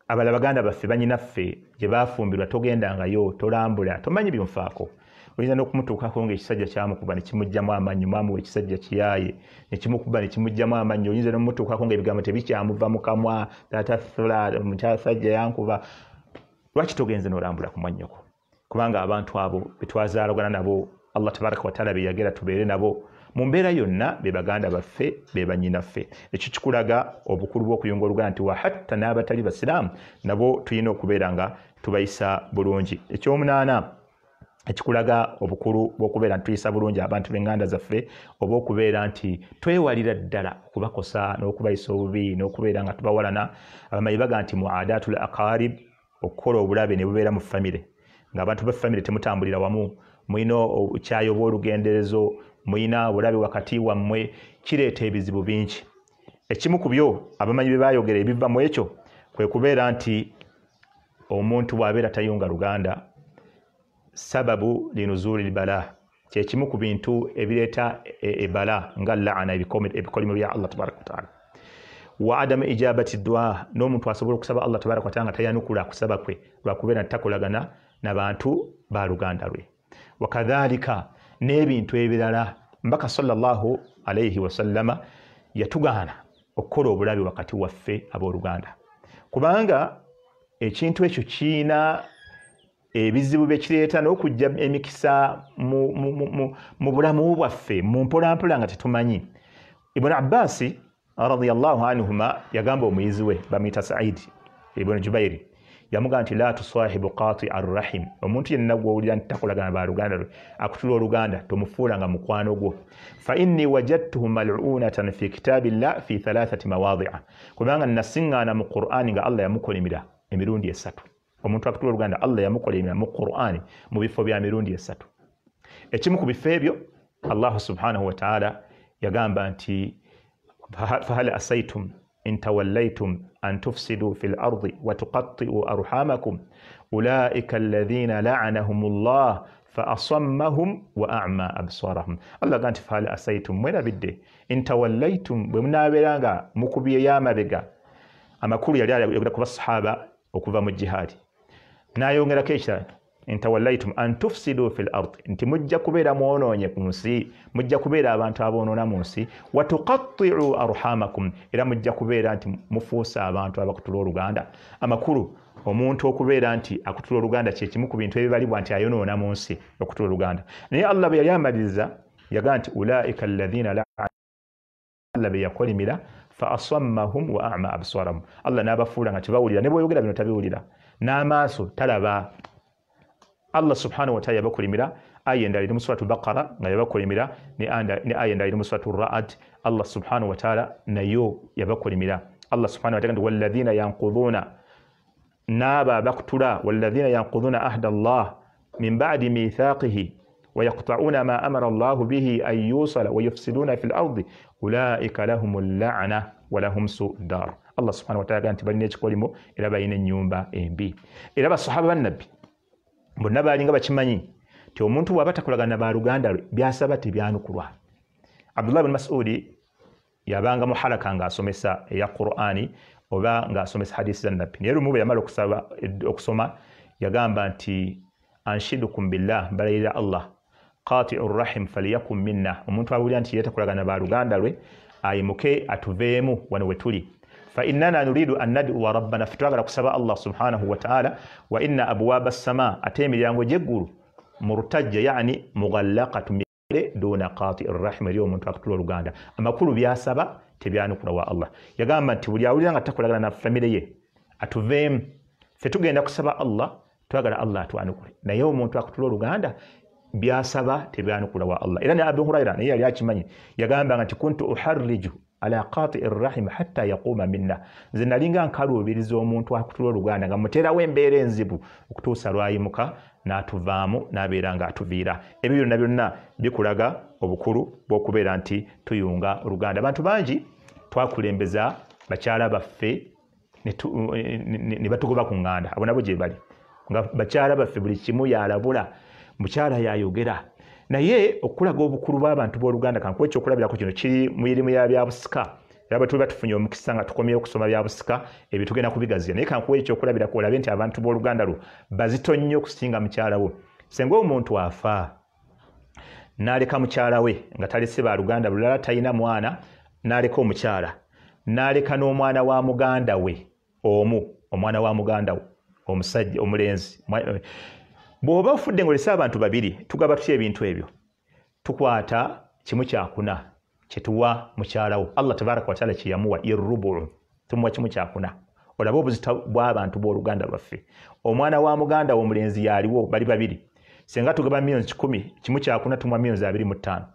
Abalala baganda baffe bannyinaffe gye baafumbirwa togendangayo, tolambula, tomanyi byonfaako. Oyinza n'okumutuukako ng'ekisajja kyamukuba ne kimuggyamu amannyo, mwamuwa ekisajja kiyaaye ne kimukuba ne kimuggyamu amannyo. Oyinza n'omutuukako ng'ebigambo tebikyamuva mu kamwa, taata fula mukyasajja yankuba. Lwaki togenze n'olambula ku mwannyoko? Kubanga abantu abo be twazaalagana nabo, Allah tabaraka wa taala be yagera tubeere nabo mu mbeera yonna, be baganda baffe, be bannyinaffe. Ekyo kikulaga obukulu bw'okuyunga oluganda nti wa hatta n'abatali basiraamu nabo tulina okubeera nga tubayisa bulungi. Ekyomunaana ekikulaga obukulu bw'okubeera nti tuyisa bulungi abantu b'enganda zaffe, oba okubeera nti twewalira ddala okubakosa n'okubayisa obubi n'okubeera nga tubawalana. Abamanyi baga nti muadatul aqarib, okukola obulabe ne bubeera mu famire, ng'abantu ba famire temutambulira wamu, mulina obukyayi obw'olugenderezo, mulina obulabe wakati wammwe, kireeta ebizibu bingi. Ekimu ku byo abamanyi bye baayogera ebiva mu ekyo kwe kubeera nti omuntu bw'abeera tayunga luganda, sababu linuzuli bala, kyekimu ku bintu ebireeta ebala nga laana, ebikolimo bya Allah tabaraka wa taala. Wa adamu ijabati dua, n'omuntu asobola okusaba Allah tabaraka wa taala nga tayanukula kusaba kwe lwakubeera takolagana n'abantu ba luganda lwe. Wakadhalika n'ebintu ebirala, Mbaka sallallahu alaihi wasallama yatugaana okukola obulabe wakati waffe abooluganda, kubanga ekintu ekyo kiina ebizibu byekireeta n'okujja emikisa mu bulamu bwaffe mu mpolampola nga tetumanyi. Ibn Abbas radiyallahu anhuma yagamba omuyizi we bamuyita Saidi Ibn Jubairi, yamugamba nti la tusahibu qati arrahim, omuntu yenna gw'owulira nti takolagana baluganda lwe, akutula oluganda tomufuula nga mukwano gwo. Fa inni wajadtuhu mal'unatan fi kitabillah fi thalathati mawadhi'a, kubanga nasiŋŋaana mu Qur'ani nga Allah yamukolimira emirundi 3. Omuntu akutula oluganda Allah yamukolimira mu Qur'ani mu bifo bya mirundi 3. Ekimu ku bifo ebyo Allah subhanahu wa ta'ala yagamba nti fahal asaitum in tawallaytum an tufsidu fil ardi wa tuqatti'u arhamakum ulaika alladhina la'anahumullah fa asammahum wa a'ma absarahum. Allah ganti fahal asaitum, mwerabidde, in tawallaytum, bwe munaabeera nga mukubye amabega. Amakulu yali ayogera ku basahaba okuva mu jihadi, n'ayongerako ekirala intawallaitum an tufsidu fil ardi, nti mujja kubeera mwonoonye ku nsi, mujja kubeera abantu aboonoona mu nsi, wa tuqatti'u arhamakum, era mujja kubeera nti mufuusa abantu abakutula oluganda. Amakulu omuntu okubeera nti akutula oluganda kye kimu ku bintu ebibalibwa nti ayonoona mu nsi, okutula oluganda. Naye Allah bwe yali amaliriza yagamba nti ulaika alladhina la, Allah be yakolimira fa asammahum wa a'ma absarahum, Allah n'abafuula nga tebawulira, ne bw'oyogera bino tabiwulira, n'amaaso talaba. Allah subhanahu wa ta'ala yabakulimira aya endala eri mu suratu Baqara nga yabakulimira, ne aya endala eri mu suratu Ra'd Allah subhanahu wa ta'ala nayo yabakulimira. Allah subhanahu wa ta'ala walladhina yanqudhuna, n'abo abakutula, walladhina yanqudhuna ahda Allah min ba'di mithaqihi wa yaqta'una ma amara Allah bihi an yusala wa yufsiduna fil ardi ulaika lahumul la'na wa lahum su'ud dar. Allah subhanahu wa ta'ala nti balina ekikolimo era balina ennyumba embi. Era basahaba bannabbi bonna baalinga bakimanyi nti omuntu bw'aba takolagana baluganda lwe byasaba tebyanukulwa. Abdullah bin Mas'udi yabanga mu halaka ng'asomesa eya Qur'ani oba ng'asomesa hadisi za nabbi, naye lumu bwe yamala okusaba okusoma yagamba nti anshidukum billah, mbalayirira Allah, qati'ur rahim falyakum minna, omuntu awulira nti yetakolagana baluganda lwe ayimuke atuveemu wano we tuli. Fa innana nuridu an nad'uwa rabbana, fitwagala kusaba Allah subhanahu wa ta'ala, wa inna abwaba as-sama, ate emiryango gy'eggulu murtajja, yani mughallaqatu duna qati'ir rahim, eri omuntu akutula oluganda. Amakulu byasaba tebyanukula wa Allah. Yagamba nti buli awulira nga takolagana na famire ye atuveemu, ffe tugenda kusaba Allah, twagala Allah atwanukule, naye omuntu akutula oluganda byasaba tebyanukula wa Allah. Era ne Abu Huraira naye yali akimanyi, yagamba nti kuntu uharriju ala qati'ir rahim hatta yaquma minna, nze nalinga nkaluubiriza omuntu akutula oluganda nga muteerawo embeera enzibu okutuusa lwayimuka n'atuvaamu n'abeera ng'atuviira. Ebyo byonna byonna bikulaga obukulu bw'okubeera nti tuyunga oluganda. Abantu bangi twakulembeza bakyala baffe ne batugoba ku ŋŋanda, abo nabo gye bali nga bakyala baffe buli kimu yalabula, mukyala yayogera. Naye okulaga obukulu bw'abantu b'oluganda, kankuwa ekyokulabirako kino kiri mu irimu ya byabusika, era bwe tuba tufunye omukisa nga tukomyewo okusoma byabusika ebyo tugenda kubigaziya, naye kankuwa ekyokulabirako olabe nti abantu b'oluganda lwo bazito nnyo okusinga mukyala wo. Singa omuntu afa n'aleka mukyala we nga talese baluganda lulala, talina mwana, n'aleka omukyala, n'aleka n'omwana wa muganda we omu, omwana wa muganda we omusajja omulenzi, bw'oba ofudde ng'olese abantu babiri, tugaba tutya ebintu ebyo? Tukwata kimu kyakuna kyetuwa mukyala wo, Allah tabaraka wa taala kyeyamuwa irrubu, tumuwa kimu kyakuna. Olabe obuzito bw'abantu b'oluganda lwaffe. Omwana wa muganda w'omulenzi yaliwo, bali babiri, singa tugaba 100,000,000, kimu kyakuna tumuwa 25,000,000.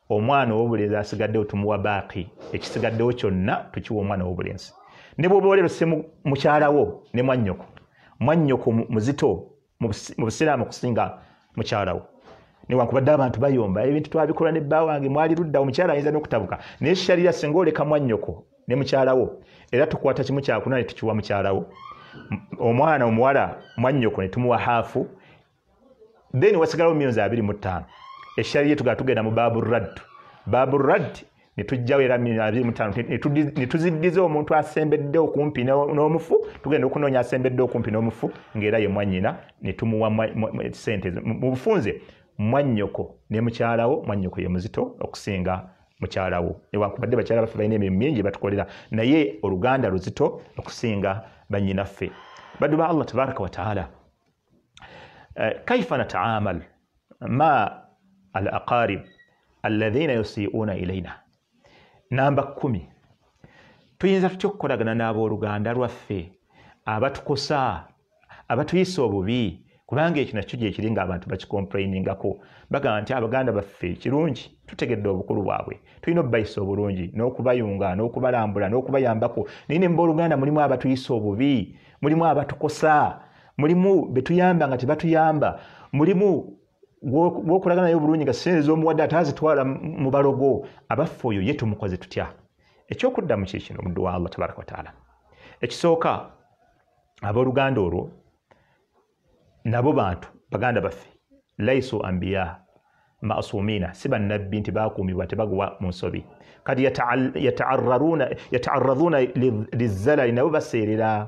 Omwana ow'obulenzi asigaddewo tumuwa baaqi, ekisigaddewo kyonna tukiwa omwana ow'obulenzi. Ne bw'oba olese mukyala wo ne mwannyoko, mwannyoko muzito mu busiraamu okusinga mukyala wo. Newankubadde abantu bayomba ebintu twabikola ne bba wange mwali ludda, omukyala ayinza n'okutabuka, naye sharira singa oleka mwannyoko ne mukyala wo, era tukwata kimu kyakuna ne tukiwa mukyala wo, omwana omuwala mwannyoko ne tumuwa haafu, then wasigalawo 25,000,000. Esharira tugala tugenda mu babu radd, babu radd ne tujjawo era 25,000, ne tuziddiza omuntu asembedde okumpi n'omufu, tugenda okunoonya asembedde okumpi n'omufu ng'era ye mwannyina, ne tumuwa sente. Mu bufunze mwannyoko ne mukyala wo, mwannyoko ye muzito okusinga mukyala wo. Newankubadde bakyala baffe balina emirimu mingi batukolera, naye oluganda luzito okusinga bannyinaffe. Baddu ba Allah tabaraka wa taala, kaifa nataamal ma al aqarib alladhina yusii'una ilayna. Namba 10, tuyinza tutya okukolagana n'abooluganda lwaffe abatukosa, abatuyisa obubi? Kubanga ekyo nakyo gye kiri ng'abantu bakikomplainingako, bagamba nti abaganda baffe kirungi, tutegedde obukulu bwabwe, tulina obbayisa obulungi n'okubayunga n'okubalambula n'okubayambako, naye ne mu booluganda mulimu abatuyisa obubi, mulimu abatukosa, mulimu betuyamba nga tebatuyamba, mulimu gwokolagana naye obulungi nga ssente z'omuwadde ate azitwala mu balogo. Abaffe oyo ye tumukoze tutya? Ekyokuddamu kye kino, omuddu wa Allah tabaraka wa taala. Ekisooka, abooluganda olwo nabo bantu baganda baffe, laisu ambiya masumina, si bannabbi nti bakuumibwa tebagwa mu nsobi. Kati yata'arraduna lizzalali, nabo baseerera.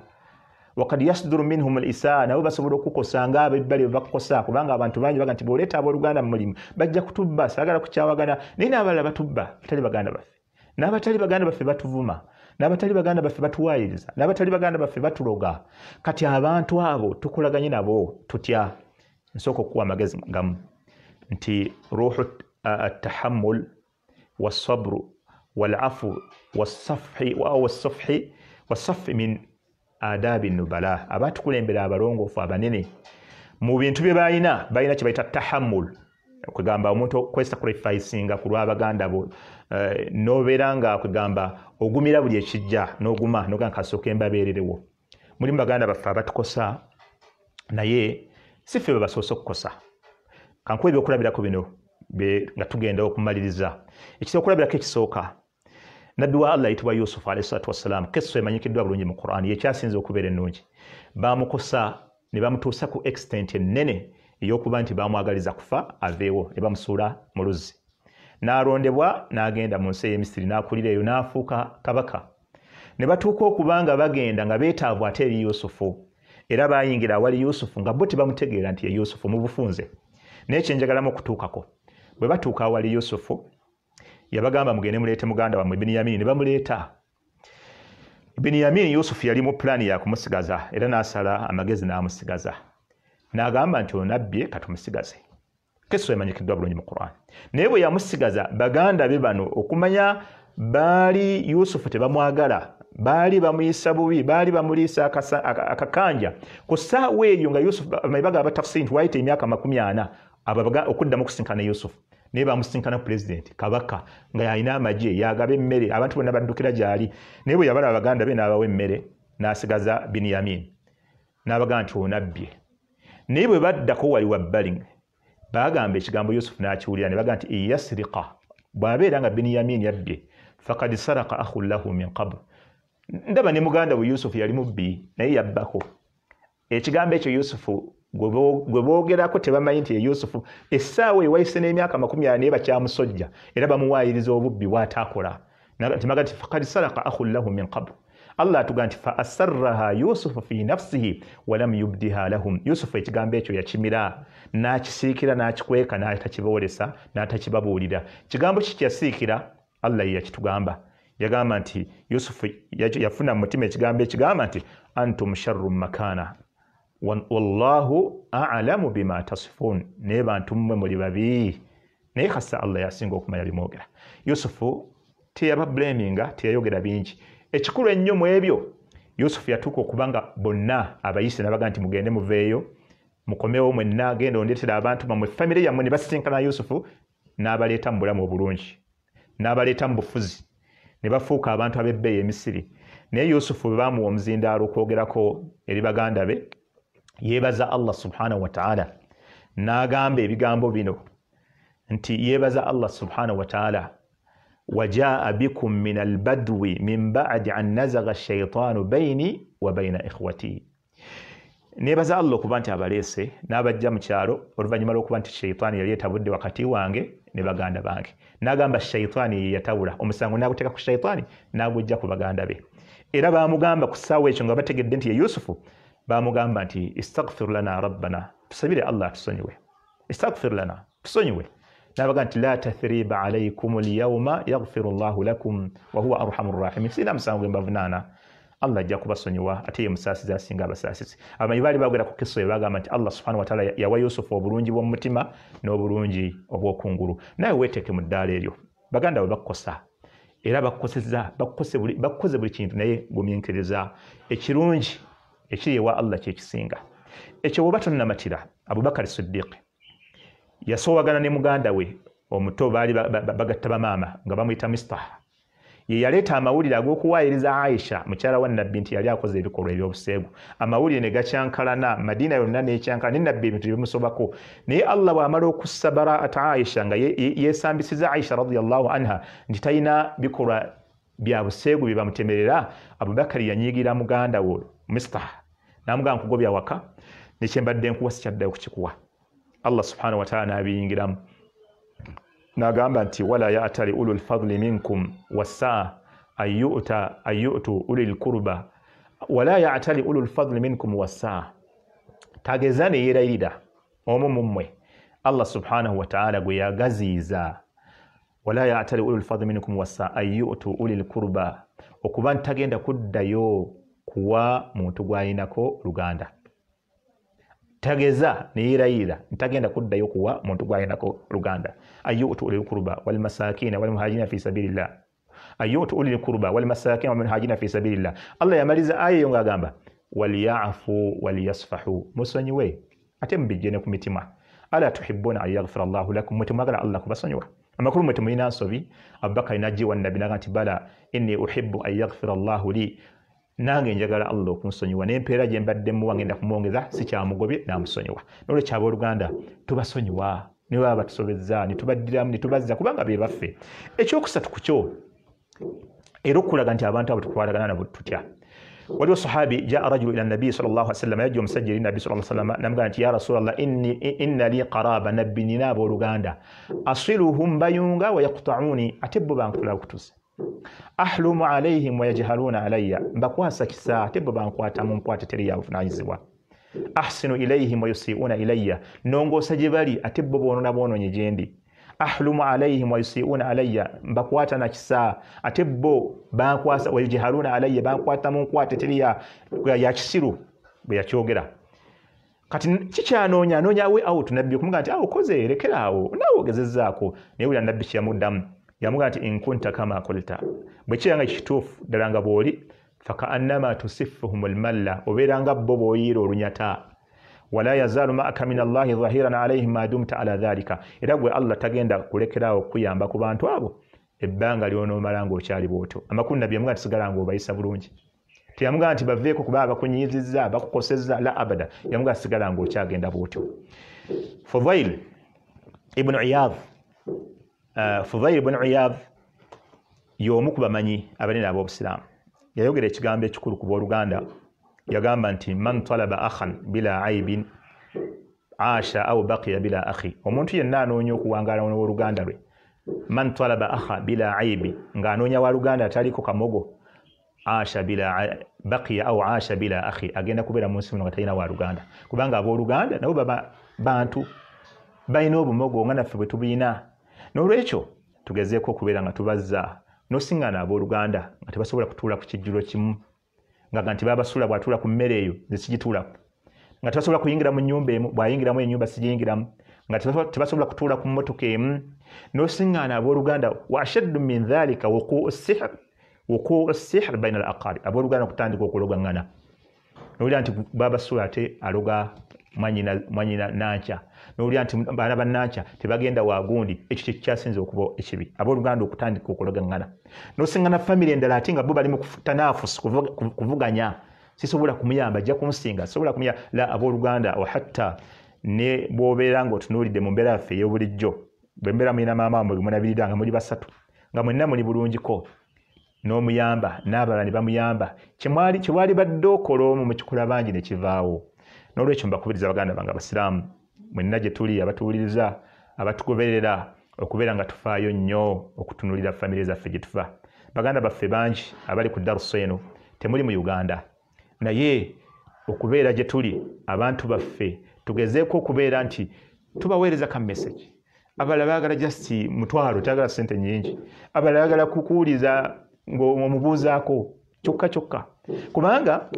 Wakad yasduru minhum al-isaa, nabo basobola okukosa nga abebbali bakukosa, kubanga abantu bangi baga nti bw'oleeta abooluganda mu mulimu bajja kutubba, saagala kukyawagana, naye n'abalala batubba batali baganda baffe, n'abatali baganda baffe batuvuma, n'abatali baganda baffe batuwaayiriza, n'abatali baganda baffe batuloga. Kati abantu abo tukolaganye nabo tutya? Nsooka okuwa amagezi gamu nti ruhu at-tahammul was-sabru wal-afu was-safhi was-safhi min adabi nubala. Abatukulembera abalongoofu abanene Mu bintu bye balina, balina kye bayita tahammul, kwegamba omuntu okwesacrificinga ku lw'abaganda bo, n'obeera nga kwegamba ogumira buli ekijja n'oguma n'ogamba kasooke mbabeererewo. Mulimu baganda baffe abatukosa, naye si ffe be basoose okukosa. Kankuwe ebyokulabirako bino nga tugenda okumaliriza. Ekyokulabirako ekisooka, Nabbi wa Allah ayitibwa Yusufu alayhi salatu wassalam, kissa emanyikiddwa bulungi mu Qur'an, yekyasinze okubeera ennungi. Baamukosa ne bamutuusa ku extent ennene ey'okuba nti baamwagaliza kufa aveewo, ne bamusuula mu luzzi. N'alondebwa n'agenda mu nsi ey'e Misiri, n'akulira eyo n'afuuka kabaka. Ne batuuka okuba nga bagenda nga beetaavu ate eri Yusufu, era baayingira awali Yusufu nga bo tebamutegeera nti ye Yusufu mu bufunze. Naye kye njagalamu okutuukako, bwe batuuka awali Yusufu, yabagamba mugende muleete muganda wammwe Biniyamini, ne bamuleeta. Biniyamini Yusufu yali mu pulaani ya kumusigaza, era n'asala amagezi n'amusigaza. N'agamba nti onabbye katumusigaze. Kissa emanyikiddwa bulungi mu Qur'an. Naye bwe yamusigaza, baganda be bano okumanya baali Yusufu tebamwagala, baali bamuyisa bubi, baali bamuliisa akakanja. Ku ssaawa eyo nga Yusufu bagamba batafsiri nti waayita emyaka 40 okuddamu okusinkana Yusufu. Naye bamusinkana pulezidenti, kabaka, nga yalina amagye, yagaba emmere, abantu bonna baddukira gy'ali. Naye bwe yabala abaganda be n'abawa emmere, n'asigaza Biniyamini. N'abagamba nti onabbye. Naye bwe baddako wali wabbali, baagamba ekigambo Yusufu n'akiwulira, ne bagamba nti iyasirika, bw'abeera nga Biniyamini yabbye, fakad saraka akhun lahu min qabl. Ndaba ne muganda we Yusufu yali mubbi, naye yabbako. Ekigambo ekyo Yusufu gwe boogerako tebamanyi nti ye Yusufu. Essaawa ewayise n'emyaka 40 naye bakyamusojja, era bamuwaayiriza obubbi bw'ataakola. Ntimaga nti fakad saraka akhun lahu min qabl. Allah atugamba nti fa asarraha Yusufu fi nafsihi wa lam yubdiha lahum. Yusufu ekigambo ekyo yakimira, n'akisiikira, n'akikweka, n'atakiboolesa, n'atakibabuulira. Kigambo ki kyasiikira? Allah ye yakitugamba. Yagamba nti Yusufu yafuna mu mutima ekigambo ekigamba nti antum sharrun makana wallahu a'lamu bima tasifun, naye bantu mmwe muli babi, naye kasa Allah yasinga okumanya bimwogera. Yusufu teyabablaminga, teyayogera bingi. Ekikulu ennyo mu ebyo, Yusufu yatuuka okuba nga bonna abayise n'abagamba nti mugende muveeyo, mukomewo mwenna, genda ondeetera abantu bammwe, famire yammwe. Ne basisinkana Yusufu n'abaleeta mu bulamu obulungi, n'abaleeta mu bufuzi, ne bafuuka abantu ab'ebbeeyi e Misiri. Naye Yusufu bwe baamuwa omuzindaalo okwogerako eri baganda be, yeebaza Allah subhanahu wa ta'ala, n'agamba ebigambo bino nti yeebaza Allah subhanahu wa ta'ala, wajaa bikum min albadwi min ba'di an nazaga ash-shaytanu bayni wa bayna ikhwati. Neebaza Allah okuba nti abaleese n'abajja mu kyalo oluvannyuma lw'okuba nti shayitaani yali etabudde wakati wange ne baganda bange. N'agamba shayitaani ye yatabula omusango, n'aguteeka ku shayitaani n'agujja ku baganda be. Era baamugamba ku ssaawa ekyo nga bategedde nti ye Yusufu, baamugamba nti istaghfir lana rabbana, tusabire Allah atusonyiwe, istaghfir lana, tusonyiwe. N'abagamba nti la tathriba alaykum alyawma yaghfiru Allahu lakum wa huwa arhamur rahimin. Sirina musango gwe mbavunaana, Allah ajja kubasonyiwa, ate ye musaasizi asinga abasaasizi. Abamanyi baali baagera ku kissa eyo, bagamba nti Allah subhanahu wa ta'ala yawa Yusufu obulungi bw'omu mutima n'obulungi obw'okungulu. Naye weeteeke mu ddaala eryo. Baganda bwe bakukosa, era bakukosezza, bakukoze buli kintu, naye gumiikiriza. Ekirungi ekiri ewa Allah kye kisinga. Ekyo bw'oba tonnamatira, Abubakar Siddiq yasoowagana ne muganda we omuto, baali bagatta bamaama nga bamuyita Mistah. Ye yaleeta amawulire ag'okuwaayiriza Aisha mukyala wa Nabbi nti yali akoze ebikolwa eby'obuseegu. Amawulire ne gakyankalana, Madina yonna n'ekyankalana, ne Nabbi ebintu bimusobako. Naye Allah bw'amala okussa baraat Aisha, nga yeesambisiza Aisha radiyallahu anha nti talina bikolwa bya buseegu bye bamutemerera, Abubakari yanyiigira muganda we Mistah, n'amugamba nkugobya waka, ne kye mbadde nkuwa sikyaddayo kukikuwa. Allah subhanahu wa ta'ala n'abiyingiramu n'agamba nti wala ya'tali ulul fadli minkum wassaa an yu'tu ulil kurba, wala ya'tali ulul fadli minkum wassaa, tageza ne yeerayirira omu mu mmwe Allah subhanahu wa ta'ala gwe yagaziiza. Wala ya'tali ulul fadli minkum wassaa an yu'tu ulil kurba, okuba nti tagenda kuddayo kuwa muntu gw'alinako luganda. Tageza ne yeerayirira ntagenda kuddayo kuwa muntu gw'alinako luganda. Ayyutu ulil kurba wal masakina wal muhajirina fi sabilillah, ayyutu ulil kurba wal masakina wal muhajirina fi sabilillah. Allah yamaliza aya eyo ng'agamba waliyafu waliyasfahu, musonyiwe Ate mubijje ne ku mitima. Ala tuhibbuna an yaghfira Allahu lakum, mwe temwagala Allah kubasonyiwa? Amakulu mwe temulina nsobi. Abubakari n'ajja nabbi n'agamba nti bala inni uhibbu an yaghfira Allahu li, nange njagala Allah okunsonyiwa, n'empeera gye mbadde muwa ngenda kumwongeza, sikyamugobye n'amusonyiwa. N'olwekyo abooluganda tubasonyiwa ne baba batusobezza, ne tubaddiramu ne tubazza, kubanga be baffe. Ekyokusatu ku kyo era okulaga nti abantu abo tukwatagana nabo tutya. Waliwo sahabi jaa rajulu ila nabii sallallahu alaihi wasallam, yajja omusajja eri nabbi sallallahu alaihi wasallam namugamba nti ya rasulallah inna li qaraba, nabbi nina abooluganda, asiluhum bayunga wa yaqta'uni, ate bo bankutula kutusa, ahlumu alaihim wa yajhaluna alayya, mbakwasa kisa ate bo bankwata mu nkwata teri ya buvunaanyizibwa, ahsinu ilaihim wa yusiuna ilayya, nongoosa gye bali ate bo boonona boonoonye gye ndi, ahlumu alaihim wa yusiuna alayya, mbakwata na kisa ate bo bankwasa, wa yajhaluna alayya, bankwata mu nkwata teri ya kisiru. Bwe yakyogera kati kikyanoonya anoonya way out. Nabbi okumugamba nti awo okoze, lekera awo, naawe ogezezzaako. Naye wulira nabbi kyeyamuddamu, yamugamba nti in kunta kama qulta, bwe kiba nga kituufu ddala nga bw'oli, fakaannama tusiffuhum almalla, obeera nga bo bw'oyiira olunyata, wala yazaalu ma'aka min Allahi dhahiran alaihim ma dumta ala dhalika, era gwe Allah tagenda kulekeraawo okuyamba ku bantu abo ebbanga ly'onoomala ng'okyali bw'otyo. Amakulu nabbi yamugamba nti sigala ng'obayisa bulungi, teyamugamba nti baveeko kuba bakunyiizizza bakukosezza, la abada, yamugamba sigala ng'okyagenda bw'otyo. Fudail ibn Iyadh, Fudail ibn Iyadh y'omu ku bamanyi abanene ab'obusiraamu, yayogera ekigambo ekikulu ku booluganda. Yagamba nti man talaba akhan bila aibin asha au baqiya bila akhi, omuntu yenna anoonya okuwangaala n'owooluganda lwe, man talaba akha bila aibi, ng'anoonya waluganda ataliko kamogo, asha bila baqiya au asha bila akhi, agenda kubeera mu nsi muno nga talina waluganda, kubanga abooluganda nabo baba bantu balina obumogo nga naffe bwe tubulina. N'olwekyo tugezeeko okubeera nga tubazza n'osiŋŋaana abooluganda nga tebasobola kutuula ku kijjulo kimu, nga nti babasula bw'atuula ku mmere eyo nze sigituulako, nga tebasobola kuyingira mu nnyumba emu, bw'ayingiramu ennyumba sigiyingiramu, nga tebasobola kutuula ku mmotoka emu. N'osiŋŋaana abooluganda wa ashaddu min dhalika wuquu sihr baina al aqarib, abooluganda okutandika okulogaŋŋana. N'owulira nti babasula ate aloga mwanyina nankya, n'owulira nti baana ba nankya tebagenda wagundi. Ekyo kyekyasinze okuba ekibi, abooluganda okutandika okulogaŋŋana. N'osiŋŋana famire endala ate nga bo bali mu tanaafusi, kuvuganya, sisobola kumuyamba ajja kunsinga, sisobola kumuyamba. La, abooluganda hatta ne bw'obeera ng'otunuulidde mu mbeera yaffe ey'obulijjo, bwe mbeera mulina maama wammwe munabirira nga muli basatu nga mwenna muli bulungiko, n'omuyamba n'abalala ne bamuyamba, kyewali badde okola omu mukikola bangi ne kivaawo. N'olwekyo mbakubiriza baganda bange abasiraamu mwenna gye tuli, abatuwuliriza, abatugoberera, okubeera nga tufaayo nnyo okutunuulira famire zaffe gye tuva. Baganda baffe bangi abali ku darusa eno temuli mu Uganda, naye okubeera gye tuli abantu baffe tugezeeko okubeera nti tubaweereza ka message. Abalala baagala just mutwalo, tayagala ssente nnyingi, abalala baagala kukuwuliza ng'omubuuzaako kyokka kyokka, kubanga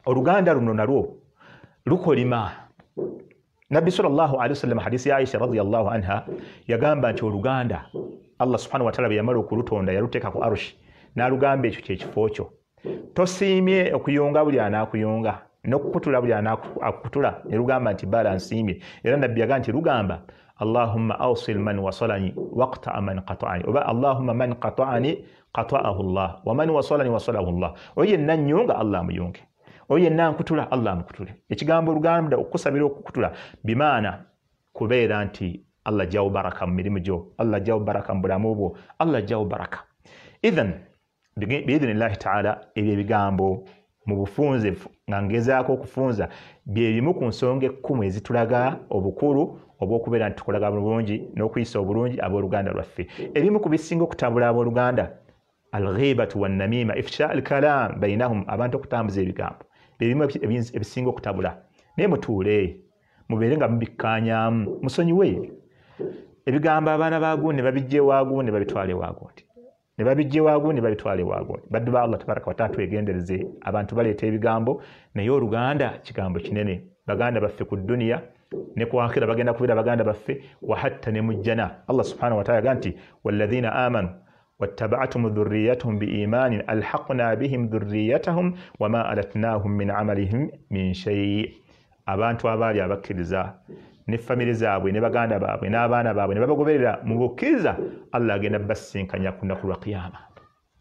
oluganda luno nalwo lukolima. Nabbi sallallahu alaihi wasallam, hadisi ya Aisha radhiyallahu anha, yagamba nti oluganda Allah subhanahu wa ta'ala bwe yamala okulutonda yaluteeka ku arushi n'alugamba ekyo kyekifo kyo, tosiimye okuyunga buli anaakuyunga n'okukutula buli anaakukutula, ne lugamba nti bala nsiimye. Era nabbi yagamba nti lugamba Allahumma awsil man wasalani waqta'a man qata'ani, oba Allahumma man qata'ani qata'ahu Allah wa man wasalani wasalahu Allah, oyo yenna nnyunga Allah amuyunge, oyo yenna nkutula Allah amukutule. Ekigambo oluganda okusabira okukutula bimaana kubeera nti Allah ajjawo baraka mu mirimu gyo, Allah ajjawo baraka mu bulamu bwo, Allah ajjawo baraka. Idhan biidhnillahi taala, ebyo ebigambo mu bufunze nga ngezaako okufunza bye bimu ku nsonga ekkumu ezitulaga obukulu obw'okubeera nti tukolaga bulungi n'okuyisa obulungi abooluganda lwaffe. Ebimu ku bisinga okutabula abooluganda, alghibatu wannamima, ifsha alkalam bainahum, abantu okutambuza ebigambo bye bimu ebisinga okutabula. Naye mutuule mubeere nga mubikkaanyaamu, musonyiwe ebigambo abaana bagundi ne babijja ewaagundi ne babitwala ewaagundi, ne babijja ewaagundi ne babitwala ewaagundi. Baddu ba Allah tabaraka wataala, twegendereze, abantu baleeta ebigambo, naye oluganda kigambo kinene. Baganda baffe ku dduniya ne ku akhira bagenda kubeera baganda baffe, wa hatta ne mu jjana. Allah subhanahu wa ta'ala yaga nti walladhina amanu wattaba'atuhum dhurriyyatuhum biimanin alhaqna bihim dhurriyyatahum wama alatnahum min amalihim min shay. Abantu abaali abakkiriza ne famire zaabwe ne baganda baabwe n'abaana baabwe ne babagoberera mu bukkiriza, Allah agenda basinkanya ku lunaku lwa Kiyama.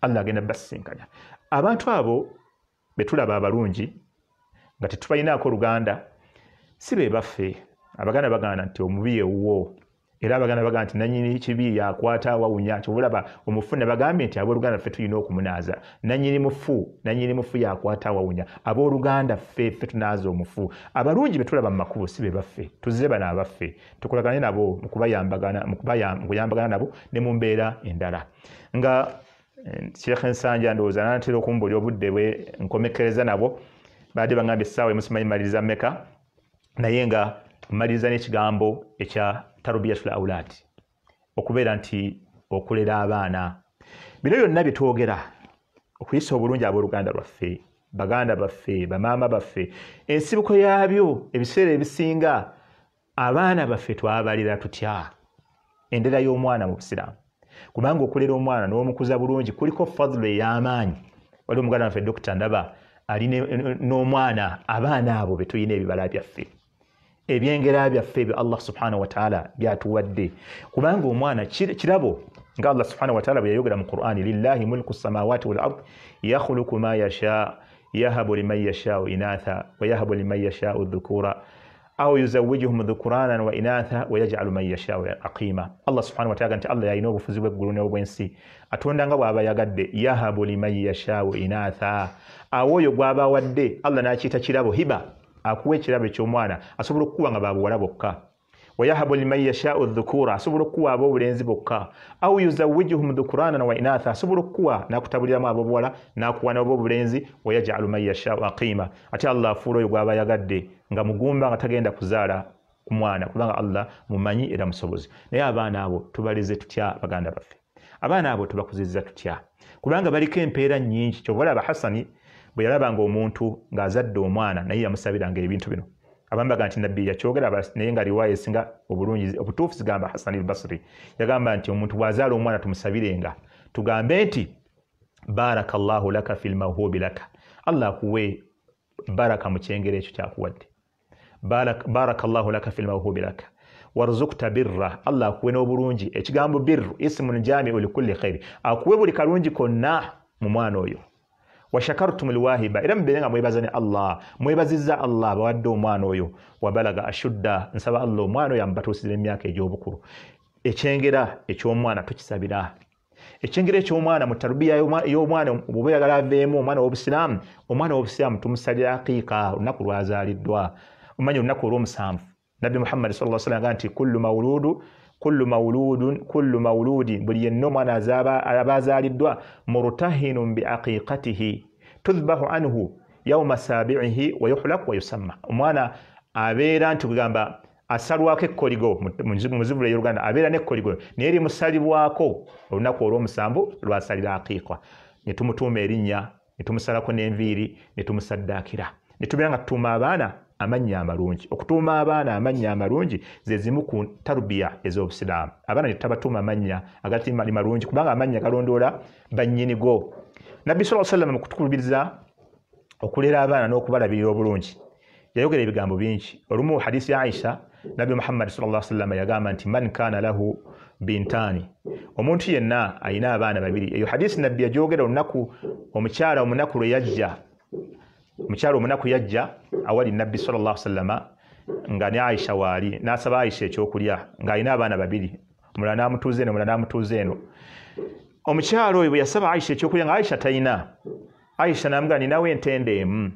Allah agenda basinkanya. Abantu abo betulaba abalungi nga tetubalinaako luganda, si be baffe. Abaganda bagamba nti omubi ewuwo, era abaganda bagamba nti nannyini kibi yakwata wawunya. Kyobulaba omufu ne bagambye nti abooluganda ffe tulina okumunaaza. Nannyini mufu yakwata wawunya. Abooluganda ffe tunaaza omufu. Abalungi betulaba mu makubo si be baffe, tuzze bano abaffe, tukolagane nabo mu kuyambagana nabo ne mu mbeera endala. Nga Sheikh Nsanja ndowooza nantera okumbuulira obudde bwe nkomekkereza nabo, baadde bangambye essaawa emu simanyi maliriza mmeka, naye nga mmaliriza n'ekigambo ekya tarbiyatul aulad, okubeera nti okulera abaana. Bino byonna bye twogera, okuyisa obulungi abooluganda lwaffe, baganda baffe, bamaama baffe, ensibuko yaabyo ebiseera ebisinga abaana baffe twabalira tutya? Endera y'omwana mu Busiraamu, kubanga okulera omwana n'omukuza bulungi kuliko fadhulu ey'amaanyi. Waliwo omuganda waffe Dokita Ndaba ali n'omwana, abaana abo be tulina ebibala byaffe, ebyengera byaffe ebyo Allah subhanahu wa ta'ala byatuwadde. Kubanga omwana kirabo nga Allah subhanahu wa ta'ala bwe yayogera mu Qur'ani, lillahi mulku samawati wal ard yakhluqu ma yasha yahabu liman yasha'u inatha wa yahabu liman yasha'u dhukura aw yuzawwijuhum dhukuranan wa inatha wa yaj'alu man yasha'u aqima. Allah subhanahu wa ta'ala nti Allah yalina obufuzi bw'eggulu n'obw'ensi, atonda nga bw'aba yagadde. Yahabu liman yasha'u inatha, awo oyo gw'aba awadde Allah n'akiyita kirabo, hiba, akuwa ekirabo eky'omwana, asobola okukuwa nga babuwala bokka. Wayahabu liman yasha'u dhukura, asobola okukuwa ab'obulenzi bokka. Aw yuzawwijuhum dhukuranan wa inatha, asobola okukuwa n'akutabuliramu ab'obuwala n'akuwa n'ab'obulenzi. Wayaj'alu man yasha'u aqima, ate Allah afuula oyo gw'aba yagadde nga mugumba, nga tagenda kuzaala ku mwana, kubanga Allah mumanyi era musobozi. Naye abaana abo tubaleze tutya baganda baffe? Abaana abo tubakuzizza tutya? Kubanga baliko empeera nnyingi. Kyova olaba Hasani bwe yalabanga omuntu ng'azadde omwana, naye yamusabiranga ebintu bino. Abamu bagamba nti Nabbi yakyogera, naye nga riwaaya esinga obulungi obutuufu zigamba Hasani al-Basri yagamba nti omuntu bw'azaala omwana tumusabirenga, tugambe nti barakallahu laka fil mawhubi laka, Allah akuwe baraka mu kyengera ekyo kyakuwadde. Barakallahu laka fil mawhubi laka warzuqta birra, Allah akuwe n'obulungi. Ekigambo birru ismun jamiu likulli khairi, akuwe buli kalungi konna mu mwana oyo. Washakartum alwahiba, era mubeere nga mwebaza ne Allah, mwebazizza Allah bawadde omwana oyo. Wabalaga ashudda, nsaba Allah omwana oyo amubatuusizza emyaka egy'obukulu. Ekyengera eky'omwana tukisabira. Ekyengera eky'omwana mu tarubiya y'omwana, bw'oba oyagala aveemu omwana w'obusiraamu, omwana w'obusiraamu tumusalira aqiiqa olunaku lwazaaliddwa, omanyi olunaku olw'omusanvu. Nabbi Muhammad sallallahu alaihi wasallam nti kullu mawludin, buli yenna omwana aba azaaliddwa, murtahinun bi aqiqatihi tudhbahu anhu yawma sabi'ihi wa yuhlaq wa yusamma. Omwana abeera nti kugamba asalwako ekkoligo mu zivula ey'Oluganda, abeera n'ekkoligo naye limusalibwako olunaku olw'omusanvu lwasalira aqiiqa, ne tumutuuma erinnya, ne tumusalako n'enviiri, ne tumusaddaakira, ne tubeera nga tutuuma abaana amannya amalungi. Okutuuma abaana amannya amalungi ze zimu ku tarubiya ez'obusiraamu. Abaana tetabatuuma amannya agatali malungi, kubanga amannya galondoola bannyini go. Nabbi sallallahu alaihi wasallam mu kutukubiriza okulera abaana n'okubalabirira obulungi yayogera ebigambo bingi. Olumu hadisi ya Aisha, Nabbi Muhammad sallallahu alaihi wasallam yagamba nti man kana lahu bintani, omuntu yenna alina abaana babiri. Eyo hadisi Nabbi yagyogera olunaku omukyala omunaku lwe yajja, omukyala omunaku yajja awali Nabbi sallallahu alaihi wasallam nga ne Aisha waali, n'asaba Aisha ekyokulya ng'alina abaana babiri, omulala n'amutuuza eno, omulala n'amutuuza eno. Omukyala oyo bwe yasaba Aisha ekyokulya nga Aisha talina, Aisha n'amugamba ninawo entende emu,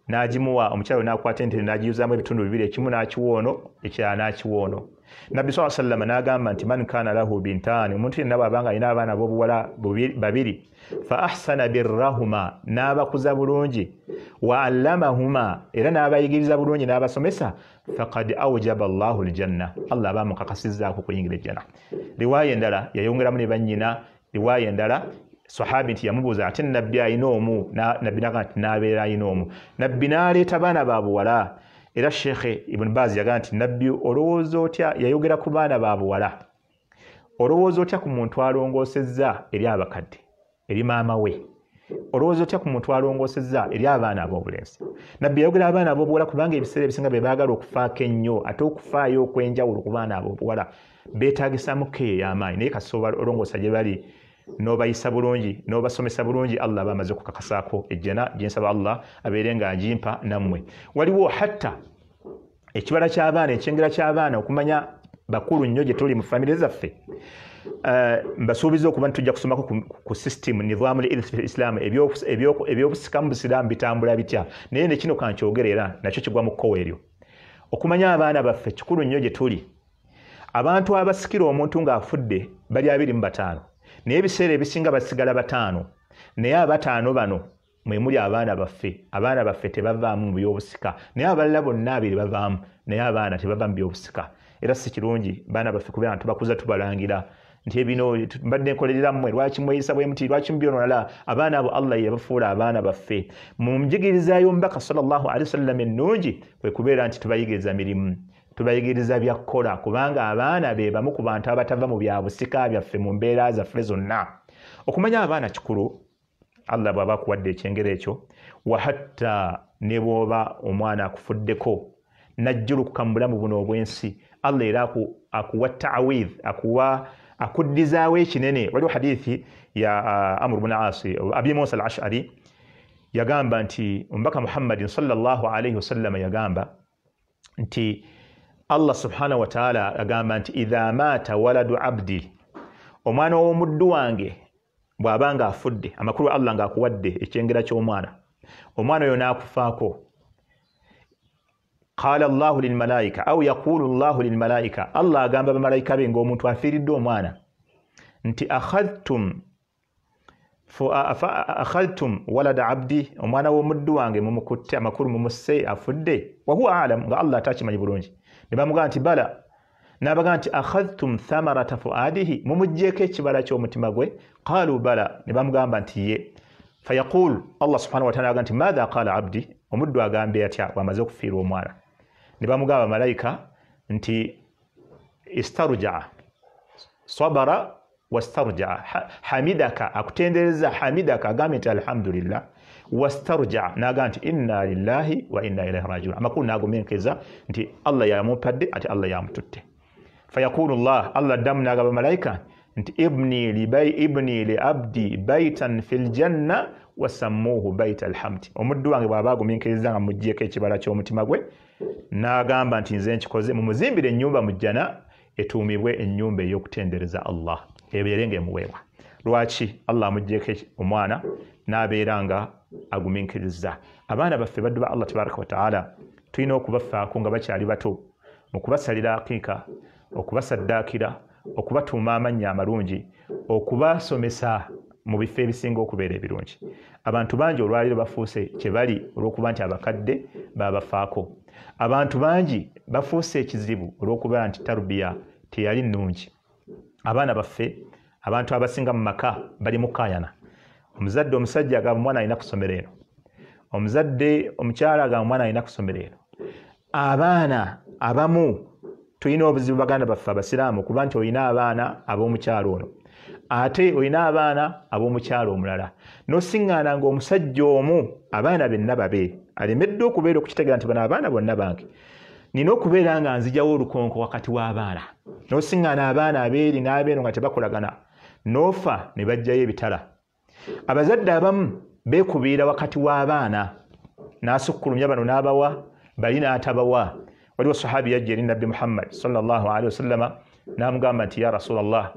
n'agimuwa. Omukyala n'akwata entende n'agiyuzaamu ebitundu bibiri, ekimu n'akiwa ono, ekirala n'akiwa ono. Nabbi sallallahu alaihi wasallam n'agamba nti man kana lahu bintani, omuntu yenna bw'abanga alina abaana ab'obuwala babiri, fa ahsana birrahuma, n'abakuza bulungi, wa allamahuma, era n'abayigiriza bulungi n'abasomesa, faqad awjaba Allahu aljanna, Allah aba amukakasizzaako okuyingira ejjana. Riwaaya endala yayongeramu ne bannyina. Riwaaya endala sahabi nti yamubuuza ate Nabbi alina omu, Nabbi n'agamba nti n'abeera alina omu. Nabbi n'aleeta baana ba buwala. Era Sheikh Ibn Baz yagamba nti Nabbi olowooza otya, yayogera ku baana ba buwala, olowooza otya ku muntu alongoosezza eri abakadde, eri maama we, Olowooza otya ku muntu alongoosezza eri abaana ab'obulenzi? Nabbi yayogera abaana ab'obuwala kubanga ebiseera ebisinga be baagala okufaako ennyo, ate okufaayo okw'enjawulo ku baana ab'obuwala beetaagisaamu keeyo ey'amaanyi. Naye kasooba olongoosa gye bali n'obayisa bulungi n'obasomesa bulungi, Allah aba amaze okukakasaako ejjana gye nsaba Allah abeere nga agimpa nammwe. Waliwo hatta ekibala ky'abaana, ekyengera ky'abaana okumanya bakulu nnyo gye tuli mu famire zaffe. Mbasuubiza okuba nti tujja kusomako ku system nidhamu l islam, ebyobusika mu busiraamu bitambula bitya. Naye ne kino kankyogere era nakyo kigwa mu kkowa eryo. Okumanya abaana baffe kikulu nnyo gye tuli. Abantu abasikira omuntu ng'afudde bali 25, naye ebiseera ebisinga basigala 5. Naye abataano bano mwe muli abaana baffe. Abaana baffe tebavaamu mu byobusika, naye abalala bonna 2 bavaamu, naye abaana tebava mu byobusika. Era si kirungi baana baffe kubeera tubakuza tubalangira nti ebino mbadde nkolerera mmwe, lwaki mweyisa bwe muti, lwaki mubyonoona. Abaana abo Allah yabafuula abaana baffe. Mu njigiriza y'omubaka sallallahu alaihi wasallam ennungi kwe kubeera nti tubayigiriza mirimu, tubayigiriza bya kukola, kubanga abaana be bamu ku bantu abatava mu bya busika byaffe mu mbeera zaffe zonna. Okumanya abaana kikulu. Allah bw'aba akuwadde ekyengera ekyo, wahatta ne bw'oba omwana akufuddeko najjulukuka mu bulamu buno obw'ensi, Allah era akuwa ta'awidh, akuwa akuddizaawo ekinene. Waliwo hadithi ya Amr ibn Asi, Abi Musa al-Ash'ari yagamba nti omubaka Muhammadin sallallahu alaihi wasallam yagamba nti Allah subhanahu wa ta'ala agamba nti idha mata waladu abdi, omwana w'omuddu wange bw'abanga afudde, amakulu Allah ng'akuwadde ekyengera ky'omwana, omwana oyo n'akufaako, qala Allahu lilmalaika au yaqulu Allahu lilmalaika, Allah agamba bamalayika be ng'omuntu afiiriddwa omwana nti akhadhtum walada abdi, omwana w'omuddu wange mumukutte, amakulu mumusse afudde, wa huwa alam, nga Allah atakimanyi bulungi. Ne bamugamba nti bala, n'abagamba nti akhadhtum thamarata fuadihi, mumuggyeko ekibala ky'omutima gwe. Qalu bala, ne bamugamba nti ye. Fayaqul Allah subhanahu wa ta'ala agamba nti madha qala abdi, omuddu agambye atya bw'amaze okufiirwa omwana. Ne bamugamba malayika nti istarjaa sabara wastarjaa, hamidaka, akutendereza, hamidaka agambye nti alhamdulillah, wastarjaa n'agamba nti inna lillahi wa inna ilaihi rajiun, amakulu n'agomenkeza nti Allah yamumpadde ate Allah yamututte. Fayaqulu Allah, Allah addamu n'agamba malayika nti ibni li abdi baitan fil janna wasammuhu baita alhamdi, omuddu wange bw'aba agumiikiriza nga muggyeko ekibala ky'omutima gwe n'agamba nti nze nkikoze, mumuzimbire ennyumba mu jjana etuumibwe ennyumba ey'okutendereza Allah, ebeere ng'emuweebwa. Lwaki Allah amuggyeko omwana n'abeera nga agumiikiriza? Abaana baffe baddu ba Allah tabaraka wa taala, tulina okubafaako nga bakyali bato mu kubasalira akiika, okubasaddaakira, okubatuuma amannya amalungi, okubasomesa mu bifo ebisinga okubeera ebirungi. Abantu bangi olwaleero bafuuse kye bali olw'okuba nti abakadde babafaako. Abantu bangi bafuuse ekizibu olw'okuba nti tarubiya teyali nnungi. Abaana baffe, abantu abasinga mu maka bali mu kaayana. Omuzadde omusajja agamba omwana alina kusomera eno, omuzadde omukyala agamba omwana alina kusomera eno. Abaana abamu tulina obuzibu baganda baffe abasiraamu kuba nti olina abaana ab'omukyalo ono, ate olina abaana ab'omukyalo omulala, n'osiŋŋaana ng'omusajja omu abaana benna babe, alemeddwa okubeera okukitegeera nti bano abaana bonna bange, nina okubeera nga nzijawo olukonko wakati w'abaana. N'osiŋŋaana abaana abeeri n'abeeno nga tebakolagana, n'ofa ne bajjayo ebitala. Abazadde abamu beekubiira wakati w'abaana, n'asukkulumya bano n'abawa, bali n'atabawa. Waliwo sahabi yajja eri Nabbi Muhammad sallallahu alaihi wasallama n'amugamba nti ya Rasulallah,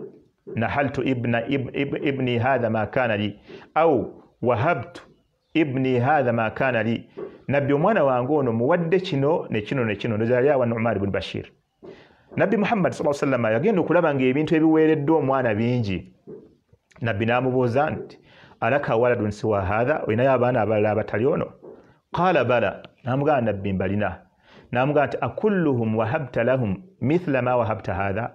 nahaltu ibni hadha ma kana li au wahabtu ibni hadha ma kana li, Nabbi omwana wange ono muwadde kino ne kino ne kino. Ndoza yali awa Nu'man ibn Bashir. Nabbi Muhammad sallallahu alaihi wasallama yagenda okulaba ng'ebintu ebiweereddwa omwana bingi. Nabbi n'amubuuza nti alaka waladun siwa hadha, olinayo abaana abalala abatali ono? Qala bala, n'amugamba Nabbi mbalina. N'amugamba nti akulluhum wahabta lahum mithla ma wahabta hadha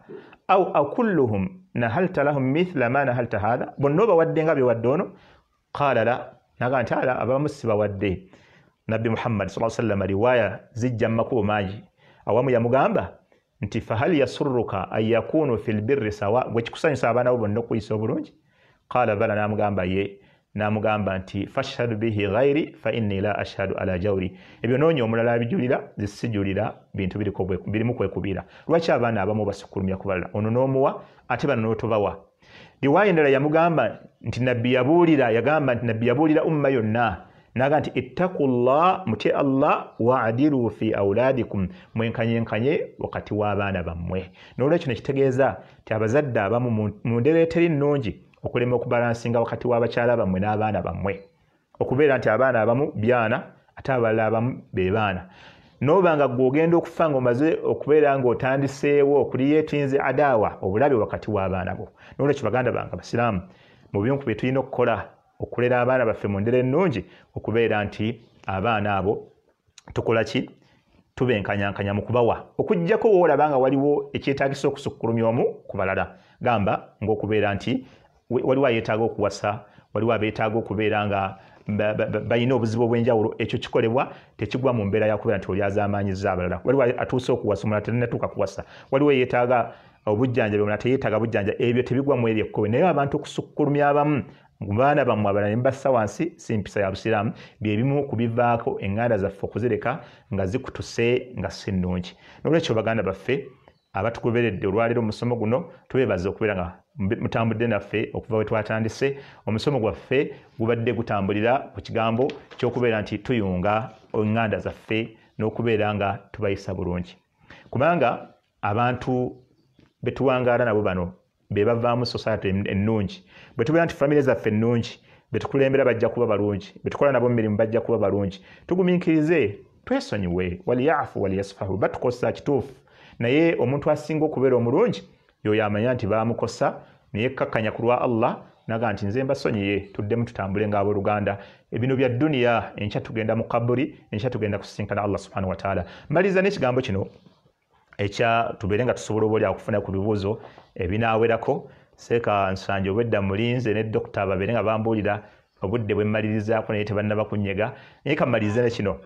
au akulluhum nahalta lahum mithla ma nahalta hadha, bonna obawadde nga byewadde ono? Qala la, n'agamba nti ala, abamu sibawadde. Nabbi Muhammad sallallahu alaihi wasallam riwaya zijja mu makubo mangi, awamu yamugamba nti fahal yasurruka an yakunu fil birri sawa, gwe kikusanyusa abaana bo bonna okuyisa obulungi? Qala bala, n'amugamba ye. N'amugamba nti fashhadu bihi ghairi fa inni la ashhadu ala jawri, ebyo noonya omulala abijulira, nze sijulira bintu birimu kwekubira. Lwaki abaana abamu basukkulumya ku balala, ono n'omuwa ate bano n'otobawa? Riwaaya endala yamugamba nti nabbi yabuulira, yagamba nti nabbi yabuulira umma yonna naga nti ittaqullah, mutye Allah, wa'adilu fi auladikum, mwenkanyenkanye wakati w'abaana bammwe. N'olwekyo nekitegeeza nti abazadde abamu mu ndera eteri nnungi okulema okubalansinga wakati w'abakyala bammwe n'abaana bammwe, okubeera nti abaana abamu byana ate abalala abamu be baana. N'oba nga ggwe ogenda okufa ng'omaze okubeera ng'otandiseewo okuliyeetinze adaawa, obulabe wakati w'abaana bo. N'olwekyo baganda bange abasiraamu, mu bimu ku bye tulina okukola okulera abaana baffe mu ndera ennungi, okubeera nti abaana abo tukola ki? Tubenkanyankanya mu kubawa, okuggyako woolaba nga waliwo ekyetaagisa okusukkulumya omu ku balala, gamba ng'okubeera nti waliwo ayeetaaga okuwasa, waliwo abeetaaga okubeera nga balina obuzibu obw'enjawulo. Ekyo kikolebwa tekigwa mu mbeera yakubeera nti oli azaamaanyizza abalala. Waliwo atuuse okuwasa, omulala tannatuuka kuwasa, waliwo yeetaaga obujjanjabi, omulala teyeetaaga bujjanjabi. Ebyo tebigwa mu eri ekkobe. Naye abantu okusukkulumya abamu baana bammwe abalala ne mubassa wansi si mpisa ya Busiraamu. Bye bimu ku bivaako eŋŋanda zaffe okuzireka nga zikutuse nga si nnungi. N'olwekyo baganda baffe abatugoberedde olwaleero omusomo guno, tubeebaza okubeera nga mutambudde naffe okuva we twatandise. Omusomo gwaffe gubadde gutambulira ku kigambo ky'okubeera nti tuyunga eŋŋanda zaffe n'okubeera nga tubayisa bulungi, kubanga abantu be tuwangaala nabo bano be bavaamu society ennungi. Bwe tubeera nti famire zaffe ennungi, be tukulembera bajja kuba balungi, be tukola nabo mu mirimu bajja kuba balungi. Tugumiikirize, twesonyiwe, waliyafu waliyasfahu, batukosa kituufu, naye omuntu asinga okubeera omulungi yoyo amanya nti baamukosa naye kkakkanya ku lwa Allah naga nti nze mbasonyiye, tuddemu tutambule ng'abooluganda. Ebino bya duniya, enkya tugenda mu kaburi, enkya tugenda kusisinkana Allah subhanahu wa ta'ala. Maliriza n'ekigambo kino ekya tubeere nga tusobola oba oli okufuna ku bibuuzo ebinaawerako. Seeka Nsanje obwedda mulinze ne dokita babeere nga bambuulira obudde bwe mmalirizaako, naye tebannaba kunnyega, naye kammalirize ne kino.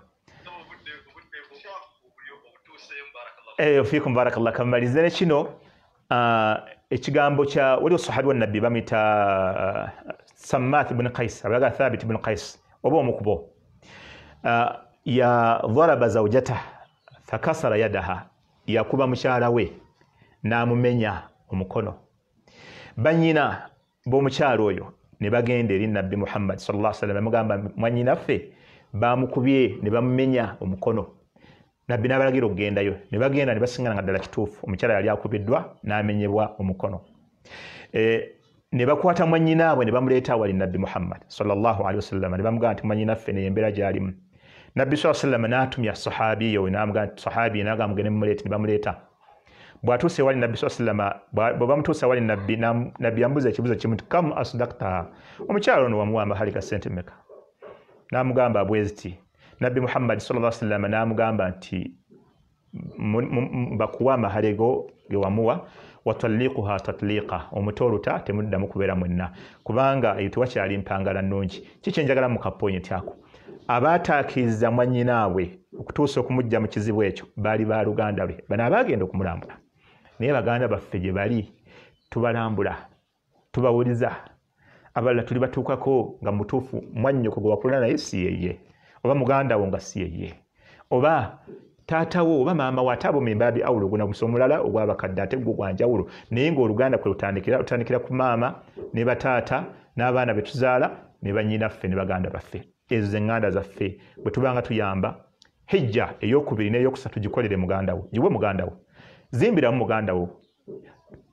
Fiikum barakallah. Kammalirize ne kino ekigambo kya waliwo sahabi wa nabbi bamuyita Sammath ibn Qais, abaga Thabit ibn Qais oba omu ku bo, ya dharaba zawjatah fakasara yadaha, yakuba mukyala we n'amumenya omukono. Bannyina b'omukyala oyo ne bagenda eri nabbi Muhammad sallallahu alaihi wasallam, bamugamba mwannyinaffe bamukubye ne bamumenya omukono. Nabbi n'abalagira okugendayo, ne bagenda ne basingana nga ddala kituufu omukyala yali akubiddwa n'amenyebwa omukono. Ne bakwata mwannyinaabwe ne bamuleeta awali nabbi Muhammad sallallahu alaihi wasallam, ne bamugamba nti mwannyinaffe naye embeera gy'alimu. Nabbi sallallahu alaihi wasallam n'atumya sahabi oyo, n'amugamba nti sahabi, n'agamba mugende mumuleete, ne bamuleeta. Bw'atuuse ewali nabbi sallallahu alaihi wasallam, bwe bamutuusa awali nabbi, nabbi yambuuza ekibuuzo kimu nti kam asdaqtaha, omukyala ono wamuwa amahali ga ssente mmeka? N'amugamba bweziti. Nabbi Muhammad sallallahu alaihi wasallam n'amugamba nti bakuwa amahale go ge wamuwa, watalliquha tatliqa, omuto oluta temuddamu kubeera mwenna, kubanga eyo tewakyali mpangala nnungi. Kiki enjagala mu kapointi ako? Abaataakiriza mwannyinaabwe okutuusa okumujja mu kizibu ekyo baali baluganda lwe, bano abaagenda okumulambula. Naye baganda baffe gye bali tubalambula, tubawuliza, abalala tuli batuukako nga mutuufu mwannyoko gwe wakula naye si yeye, oba muganda wo nga si yeye, oba taata wo oba maama wo, ate abo mimbabi awulo guna gusa omulala ogw'abakadde ate gwo gwa njawulo, naye ng'oluganda kwe lutandikira, lutandikira ku maama ne bataata n'abaana be tuzaala ne bannyinaffe ne baganda baffe. Ezo ze ŋŋanda zaffe. Bwe tubanga tuyamba, hijja ey'okubiri n'eyokusatu gikolere muganda wo, giwe muganda wo, zimbiramu muganda wo,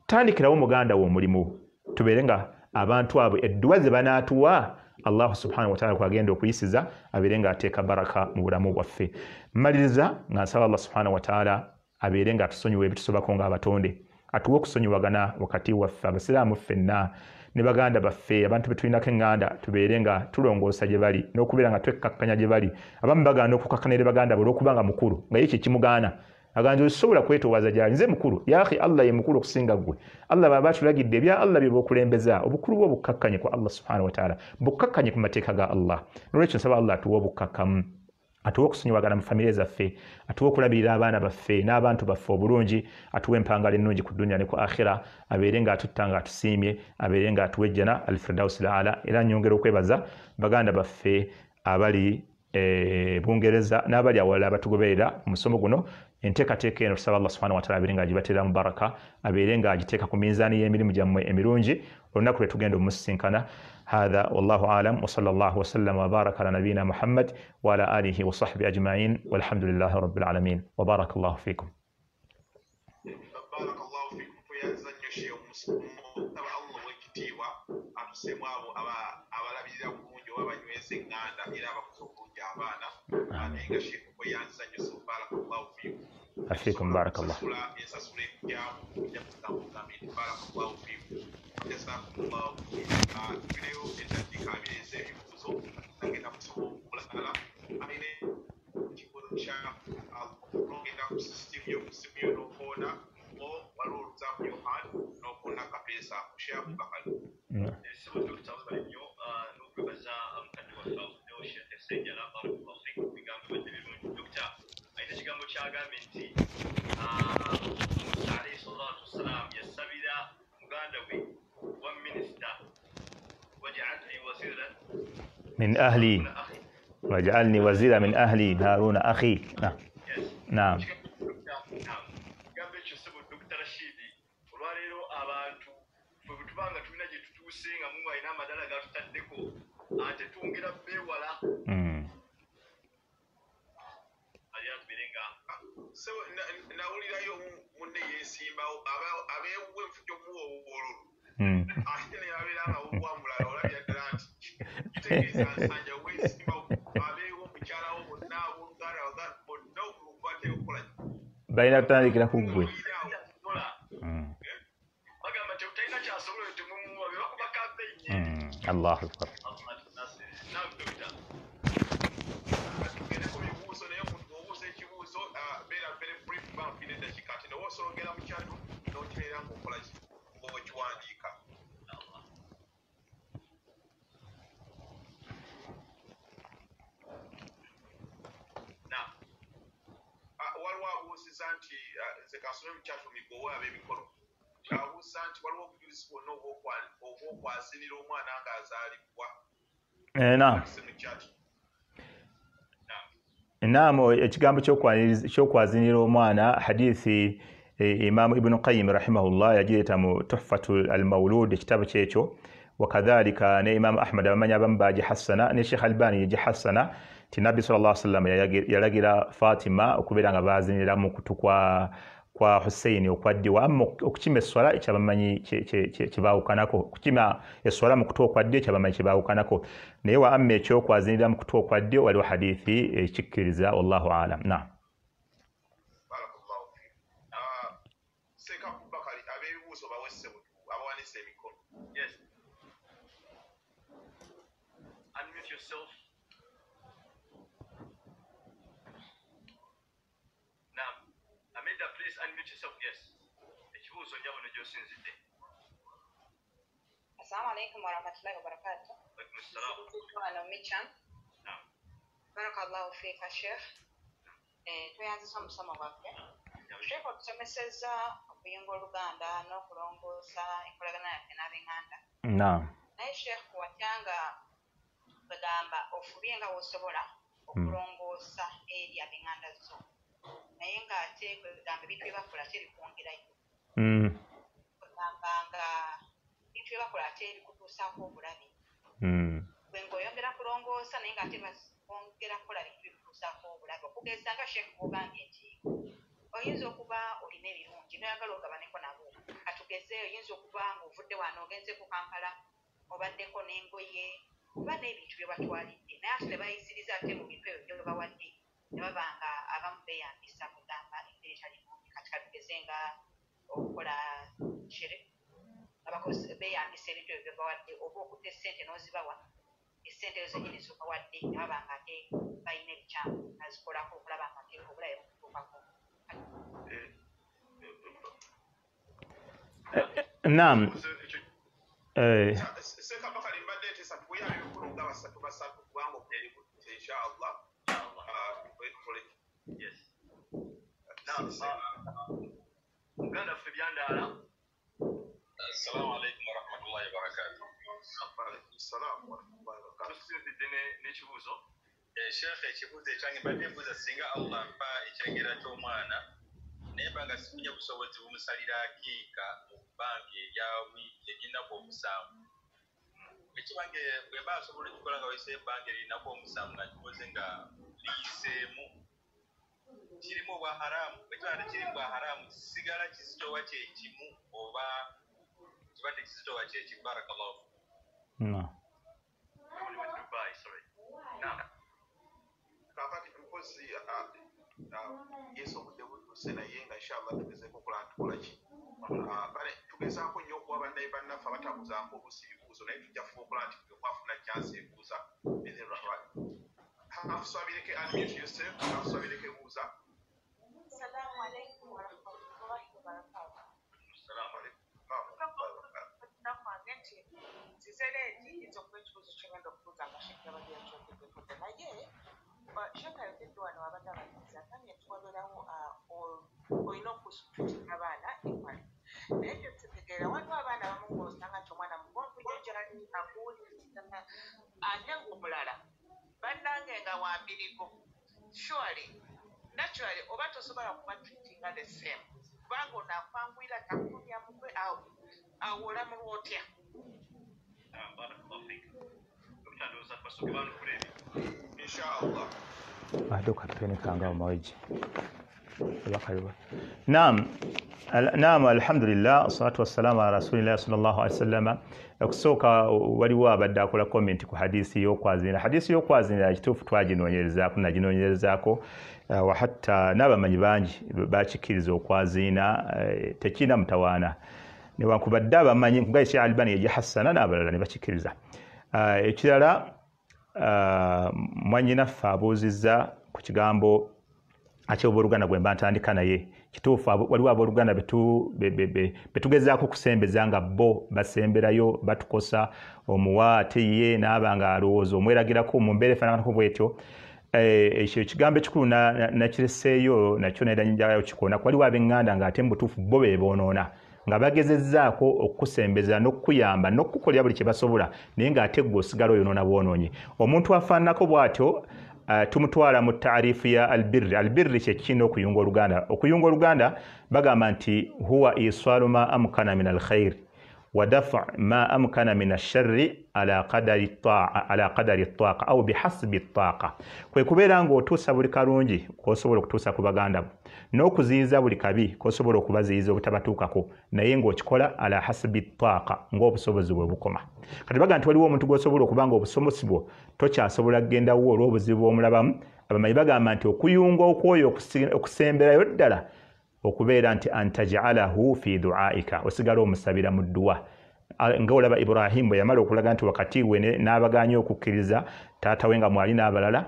tandikirawo muganda wo omulimu, tubeere nga abantu abo edduwa ze banaatuwa Allah subhanahu wa ta'ala kwagenda okuyisiza abeere nga ateeka baraka mu bulamu bwaffe. Mmaliriza nga nsaba Allah subhanahu wa ta'ala abeere nga atusonyiwa ebitusobako ng'abatonde, atuwe okusonyiwagana wakati waffe abasiraamu ffenna ne baganda baffe, abantu be tulinako eŋŋanda, tubeere nga tulongoosa gye bali n'okubeera nga twekkakkanya gye bali. Abamu bagaana okukkakkana eri baganda bo olw'okuba nga mukulu, nga ye kye kimugaana, agamba osobola kwetoowaza gy'ali, nze mukulu. Yaakhi, Allah ye mukulu okusinga ggwe. Allah bw'aba atulagidde ebya Allah bye b'okulembeza, obukulu bwe bukkakanye ku Allah subhanahu wa ta'ala, bukkakanye ku mateeka ga Allah. N'olwekyo nsaba Allah atuwe obukkakkamu, atuwe okusonyiwagana mu famire zaffe, atuwe okulabirira abaana baffe n'abantu baffe obulungi, atuwe empangala ennungi ku dunya ne ku akhira, abeere ng'atutta ng'atusiimye, abeere ng'atuwa ejjana alfirdausi al-aala. Era nnyongera okwebaza baganda baffe abali Bungereza n'abali awalala abatugoberera mu musomo guno. Enteekateeka eno tusaba Allah subhanahu wa ta'ala abeere ng'agibateeramu baraka, abeere ng'agiteeka ku minzaani y'emirimu gyammwe emirungi olunaku lwe tugenda omusisinkana. Hadha wallahu alam, wa sallallahu wa sallama wa baraka ala nabiyina Muhammad wa ala alihi wa sahbihi ajma'in, walhamdulillahi rabbil alamin, wa barakallahu fikum. Barakallahu fikum. Tuyanza nnyo Sheikh Musaba Allah w'ekitiibwa atuseemu abo abalabirira bulungi oba banyweza eŋŋanda era abakuza obulungi abaana. Ate nga Sheikh kweyanza nnyo, so barakallahu fikum. Afikum barakallah. Ensasula ekujyamu ojja kugamba nti barakallahu fikum, jazakumullahu. Tubireyo eddakiika 2 ez'ebibuuzo, nagenda kusoma omulala alina ekibuuzo kya ogenda ku sisitimu yo ku simu yo n'okoona waliwo oluzaamu Yohan n'okoona kapeesa Sheikh Abubakar. Ssebo Dokita webale nnyo n'okwebaza mukadde waffe avuddewo Sheikh Ssenjala, barakallahu fikum, bigambo bibadde birungi. Dokita alina ekigambo ky'agambye nti Musa alayhi salatu wassalam yasabira muganda we wa minisita, waj'alni waziran min ahli, waj'alni wazira min ahli Haruna akhi. Naam. Ekigambo ekyo ssebo Dokita Rashidi, olwaleero abantu ffe bwe tubanga tulina gye tutuuse nga Mungu alina amadala g'atutaddeko, ate twongera beewala. Nawulirayo munne yeesimbawo abeewuwa enfujo omuwa obululu, ate ne babeera nga wuwa mulala, olabira ddala nti kitegeeza nsanja weesimbawo abeewo mukyalawo bonna abooluganda bonna obululu bateeka okukola balina kutandikira ku ggwe. Bagamba talina kyasobola temumuwa, be bakuba kampeyini. Allahu akbar. Tugende ku bibuuzo, naye omuntu bw'obuuza ekibuuzo beera very brief, bampina eddakiika ati nawe osobola ogenda mu kyatu n'okibeera ng'okola ng'okiwandiika. Waliwo abuuziza nti nze kansome mu kyatu migowe ab'emikono, abuuziza nti waliwo obujulizi bwonna obw'okwazinira omwana ng'azaalibwa. Naam. Naam, ekigambo ky'okwazinira omwana, hadithi Imamu Ibn Qayyim rahimahullah yagireeta mu Tuhfatu al-Mawlud, ekitabo kyekyo, wakadhalika ne Imamu Ahmad abamanyi abamu bagihassana, ne Sheikh Albani yagihassana nti Nabbi sallallahu alaihi wasallam yalagira Fatima okubeera nga bazinira mu kutu kwa Hussein okwaddiwa. Amma okukima esswala ekyabamanyi kyebaawukanako, okukima esswala mu kutu okwa ddyo ekyabamanyi kyebaawukanako, naye wa amma ekyokwazinira mu kutu okwa ddyo waliwo hadithi ekikkiriza, wallahu alam. Naam. Barakallahu fiik. Sheikh Abubakar, ab'ebibuuzo bawe ssebo abawanise emikono. Yes. Unmute yourself. Naam. Amida, please unmute yourself. Yes. Ekibuuzo njabo ne gy'osinzidde. Assalamu alaikum warahmatullahi wabarakatuh. Alaikum assalam. Wano Micham. Naam. Barakallahu fiika Sheikh. Tweyanzisa omusomo gwaffe. Sheikh otusomesezza okuyunga oluganda n'okulongoosa enkolagana yaffe n'ab'eŋŋanda. Naam. Naye Sheikh watyanga bagamba ofubye nga w'osobola okulongoosa eri ab'eŋŋanda zo, naye ng'ate kwegamba ebintu bye bakola ate bikwongerayo. Kwegamba nga ebintu bye bakola ate bikutuusaako obulabe. Gwe ng'oyongera kulongoosa naye ng'ate bongera kukola bintu bikutuusaako obulabe. Okugeza nga Sheikh bw'ogambye nti oyinza okuba olina ebirungi n'oyagala ogabaneko nabo. Katugeze oyinza okuba ng'ovudde wano ogenze ku Kampala obaddeko n'engoye oba n'ebintu bye batwalidde, naye ate ne bayisiriza ate mu bintu ebyo bye babawadde ne baba nga abamu beeyambisa kugamba embeera etali nnungi. Kati katugeze nga okukola kire nga beeyambisa ebintu ebyo bye babawadde, oba okutta essente n'ozibawa, essente ezo zennyini z'obawadde ne baba nga ate balina ebikyamu bazikolako okulaba nga ate obulabe bukutuukako. Naam. Sheikh Abubakar, mbadde nteesa tuwe ab'emikono nga basatu basatu kubanga okutte inshallah. Muganda ffe Byandaala. Assalamu alaikum warahmatullahi wabarakatuh. Wa alaikum salam warahmatullahi wabarakatuh. Tusinzidde n'ekibuuzo. Sheikh, ekibuuzo ekyange mbadde mbuuza singa Allah mpa ekyengera ky'omwana naye mba nga sifunye busobozi bumusalira akiika mu bbanga erya wiiki erinaku omusanvu, ekibange bwe mba asobola okukikola nga wayise ebbanga erinaku omusanvu nga kikoze nga liyiseemu, kirimu obwa haramu? Bwe kiba tekirimu bwa haramu, kisigala kizitowa kye kimu oba kiba tekizitowa kye kimu? Barakallahu. Dubai, sorry. Naam. Kakati mpozi yesu obudde butuuse, naye nga inshallah tugezeeko okulaba tukola ki. Kale tugezaako nnyo okuwa bannaye bannaffe abatabuzaako oluusi ebibuuzo, naye tujja fuba okulaba nti buli omu afuna chance ebuuza bi'idhni Rahman. Hafsa Bireke, unmute yourself. Hafsa Bireke, buuza. Assalamu alaikum warahmatullahi wabarakatuh. Assalamu alaikum warahmatullahi wabarakatuh. Nakwange nti nzize late, yinza okuba ekibuuzo kyengenda okubuuza nga Sheikh yabadde yakyogeddeko dda, naye Sheikh ayogedde wano abadde abayizi agambye nti wabeerawo olina okusitula abaana equally, naye kyetutegeera waliwo abaana abamu ng'osanga nti omwana mugonvu nnyo gyali akuwuliriza, ate ng'omulala bannange nga wa mbirigo. Surely, naturally, oba tosobola kuba treatinga the same, kubanga ono akwanguyira takulumya mutwe, awo awo olamulwa otya? Barakallahu fik. Dokita, ndowooza basooke baanukula ebyo. Inshallah. Adoka tupenekanga mawiji bakaliwa. Naam, alhamdulillah, salatu wassalamu ala rasulillah sallallahu alaihi wasallam. Okusooka waliwo abadde akola comment ku hadisi y'okwazinira. Hadisi y'okwazinira kituufu twaginoonyerezaako, naginoonyerezaako, wa hatta n'abamanyi bangi bakikkiriza okwaziina tekirina mutawaana, newankubadde abamanyi nkugaye Sheikh Albani yagihassana n'abalala ne bakikkiriza. Ekirala, mwannyinaffe abuuzizza ku kigambo aky'obooluganda gwe mba ntandika naye. Kituufu waliwo abooluganda betugezaako okusembeza nga bo basemberayo batukosa, omuwa ate ye n'aba nga alowooza omweragirako mu mbeera efaananako bwetyo. Ekyo ekigambo ekikulu nakireseeyo nakyo naera njagala okikoona. Waliwo ab'eŋŋanda ng'ate mu butuufu bo be boonoona, nga bagezezzaako okukusembeza n'okukuyamba n'okukukolera buli kye basobola, naye ng'ate ggwe osigala oyonoona bwonoonyi. Omuntu afaananako bw'atyo tumutwala mu taarifu ya albirri. Albirri kye kirina okuyunga oluganda. Okuyunga oluganda bagamba nti huwa iswalu ma amkana min alkhairi wa dafu ma amkana min asharri ala qadari taa, ala qadari taqa au bihasbi taqa, kwe kubeera ng'otuusa buli kalungi k'osobola okutuusa ku baganda bo n'okuziyiza buli kabi k'osobola okubaziyiza obutabatuukako, naye ng'okikola ala hasbi taqa, ng'obusobozi bwe bukoma. Kati baga nti waliwo omuntu gw'osobola okuba ng'obusobozi bwo tokyasobola kugendawo olw'obuzibu bw'omulabamu. Abamanyi bagamba nti okuyunga okwoyo okusemberayo ddala okubeera nti antaj'alahu fi du'aika, osigala omusabira mu dduwa, nga olaba Ibrahim bwe yamala okulaga nti wakati we n'abagaanye okukkiriza taata we nga mwali n'abalala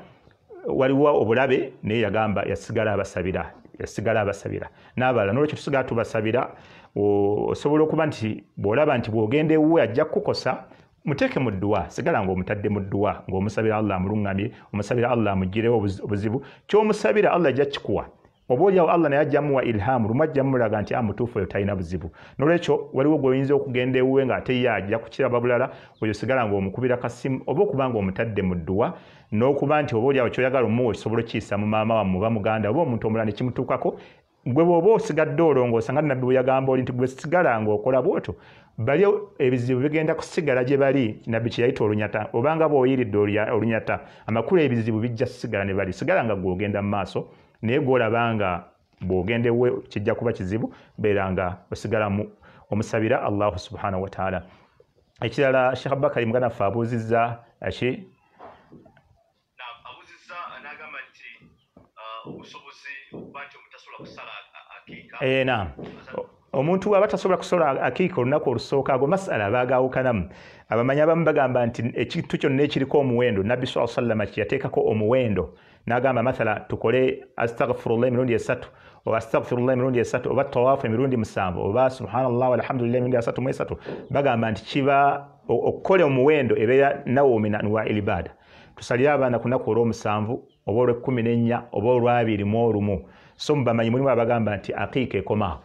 waliwo obulabe, naye yagamba yasigala abasabira, yasigala abasabira n'abalala. N'olwekyo tusigala tubasabira. Osobola okuba nti bw'olaba nti bw'ogenda ewuwe ajja kukukosa, muteeke mu dduwa, sigala ng'omutadde mu dduwa, ng'omusabira Allah amuluŋŋamye, omusabira Allah amuggirewo obuzibu. Ky'omusabira Allah ajja kikuwa, oba oliawo Allah naye ajja muwa ilhamu, lumu ajja mulaga nti mutuufu oyo talina buzibu. N'olwekyo waliwo gw'oyinza okugenda ewuwe ng'ate ye ajja kukiraba bulala, oyo sigala ng'omukubira kasimu oba okuba ng'omutadde mu dduwa, n'okuba nti oba oliawo ky'oyagala omuwa osobola okiyisa mu maama wammwe oba muganda oba omuntu omulala ne kimutuukako. Gwe bw'oba osigadde olongoosa nga Nabbi bwe yagamba oli nti gwe sigala ng'okola bw'otyo, bali ebizibu bigenda kusigala gye bali. Nabbi kye yayita olunyata, obanga bw'oyiridde olunyata, amakulu ebizibu bijja kusigala ne bali. Sigala nga gw'ogenda mu maaso, naye gw'olaba nga bw'ogenda ewuwe kijja kuba kizibu, beera nga osigala omusabira Allahu subhanahu wa ta'ala. Ekirala, Sheikh Abubakari muganda waffe abuuzizza ki? Abuuzizza n'agamba nti obusobozi okuba nti omuntu tasobola kusala akiika. Naam. Omuntu aba tasobola kusala akiika olunaku olusooka, ago masala baagaawukanamu. Abamanyi abamu bagamba nti ekintu kyonna ekiriko omuwendo, Nabbi sallallahu alaihi wasallam kye yateekako omuwendo, n'agamba mathala tukole astaghfirullah emirundi 3, oba astaghfirullah emirundi 3, oba tawaafu emirundi 7, oba subhanallah walhamdulillah emirundi 33. Bagamba nti kiba okukola omuwendo ebeera nawo min anwa'il ibada. Tusalire abaana ku lunaku olw'omusanvu oba olw'ekkumi n'ennya oba olw'abiri mu olumu. So mubamanyi mulimu abagamba nti aqiika ekomaawo,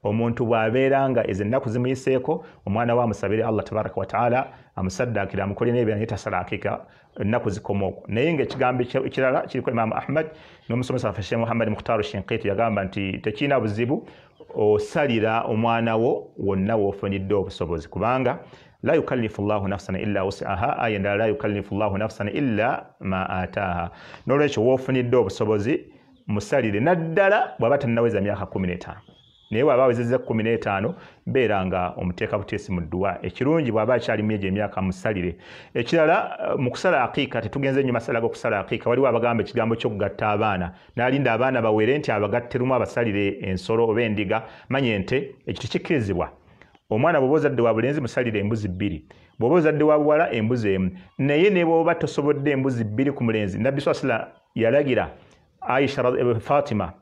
omuntu bw'abeera nga ezo ennaku zimuyiseeko, omwana we amusabire Allah tabaraka wa taala amusaddaakire amukole n'ebirala, naye tasala aqiika, ennaku zikoma okwo. Naye ng'ekigambo ekirala kiriko Imaamu Ahmad n'omusomesa waffe Sheikh Muhammad Mukhtar Shinqiti yagamba nti tekirina buzibu osalira omwana wo wonna w'ofunidde obusobozi, kubanga la yukallifu llahu nafsan illa wus'aha, aya endala la yukallifu llahu nafsan illa ma ataaha. N'olwekyo w'ofunidde obusobozi musalire, naddala bw'aba tannaweza myaka 15. Naye bw'aba awezezza 15 beera nga omuteeka buteesi mu dduwa. Ekirungi bw'aba akyali mu egyo emyaka musalire. Ekirala mu kusala aqiika, tetugenze nnyo masala g'okusala aqiika, waliwo abagamba ekigambo ky'okugatta abaana, n'alinda abaana bawere nti abagatte lumu abasalire ensolo oba endiga, manya ente, ekyo tekikkirizibwa. Omwana bw'oba ozadde wa bulenzi musalire embuzi 2, bw'oba ozadde wa buwala embuzi 1. Naye ne bw'oba tosobodde embuzi 2 ku mulenzi, Nabbi swalla sallam yalagira Aisha Fatima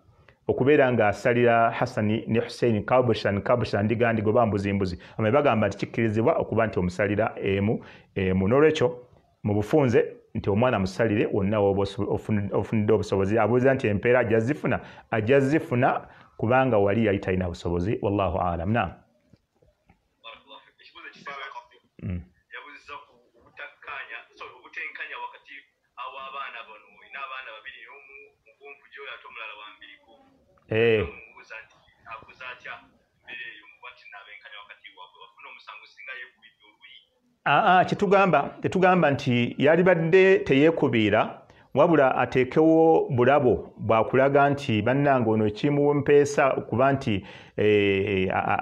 okubeera ng'asalira Hasani ne Hussein kabushan kabushan, ndiga ndiga oba mbuzi mbuzi. Abamanyi bagamba nti kikkirizibwa okuba nti omusalira emu emu. N'olwekyo mu bufunze nti omwana musalire wonna w'oba ofunidde obusobozi. Abuuza nti empeera ajja zifuna, ajja zifuna kubanga wali yali talina busobozi. Wallahu aalam. Naam. Yabuuziza ku obutakkaanya, sorry, obutenkanya wakati w'abaana bano. Olina abaana babiri, omu mugonvu gy'oli ate omulala wa mbiriko. Omubuuza nti akuza atya embeera eyo muba nti naabenkanya wakati waabwe, bafuna omusango singa yeekubidde oluyi? Tetugamba nti yalibadde teyeekubiira, wabula ateekewo bulabo bwakulaga nti bannange ono kimumpeesa kuba nti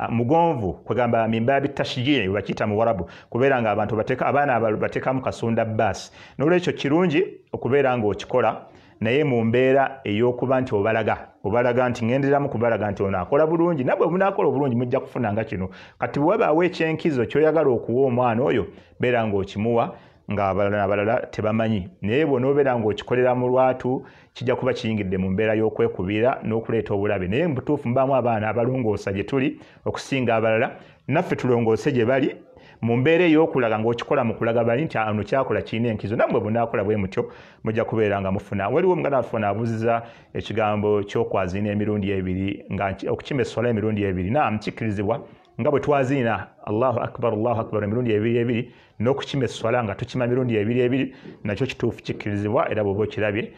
mugonvu, kwegamba mimbabi tashjii bakiyita mu Warabu, kubeera nga abantu bateeka abaana bateekamu kasonda baasi. N'olwekyo kirungi okubeera ng'okikola, naye mu mbeera ey'okuba nti obalaga nti ŋŋendereramu kubalaga nti ono akola bulungi, nabwe munaakola obulungi mujja kufuna nga kino. Kati bwe wabaawo ekyenkizo ky'oyagala okuwa omwana oyo, beera ng'okimuwa nga abalala tebamanyi. Naye bw'onoobeera ng'okikolera mu lwatu, kijja kuba kiyingidde mu mbeera y'okwekubiira n'okuleeta obulabe. Naye mu butuufu mubaamu abaana abalongoosa gye tuli okusinga abalala, naffe tulongoose gye bali mu mbeera ey'okulaga ng'okikola mu kulaga bali nti ono kyakola kirina enkizo, nammwe bw'onaakola bwe mutyo mujja kubeera nga mufuna. Waliwo omuganda waffe ono abuuziza ekigambo ky'okwaziina emirundi ebiri, nga okukima esswala emirundi ebiri. Naam, kikkirizibwa nga bwe twaziina Allahu akbar Allahu akbar emirundi ebiri ebiri, n'okukima esswala nga tukima emirundi ebiri ebiri, nakyo kituufu kikkirizibwa, era bw'oba okirabye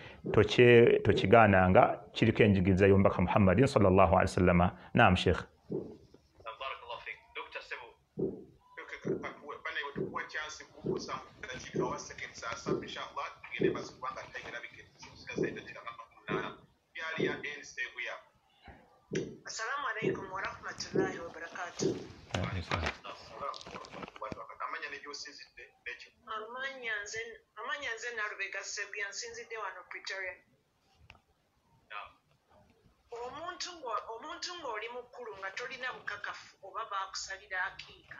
tokigaananga, kiriko enjigiriza y'omubaka Muhammadin sallallahu alaihi wasallama. Naam Sheikh. Barakallahu fik. Dr. Sebo. Bane wetukuwa chance kubuuza dakiika oba seconds asatu inshallah, tugende maaso kubanga time erabika tusigaza eddakiika nga 8. Byali ya N Seguya. Assalamu alaikum warahmatullahi wabarakatuh. Amanya ne gy'osinzidde n'ekyo. Amanya nze Nalubega Seguya, nsinzidde wano Pretoria. Omuntu ng'oli mukulu nga tolina bukakafu oba baakusalira akiika,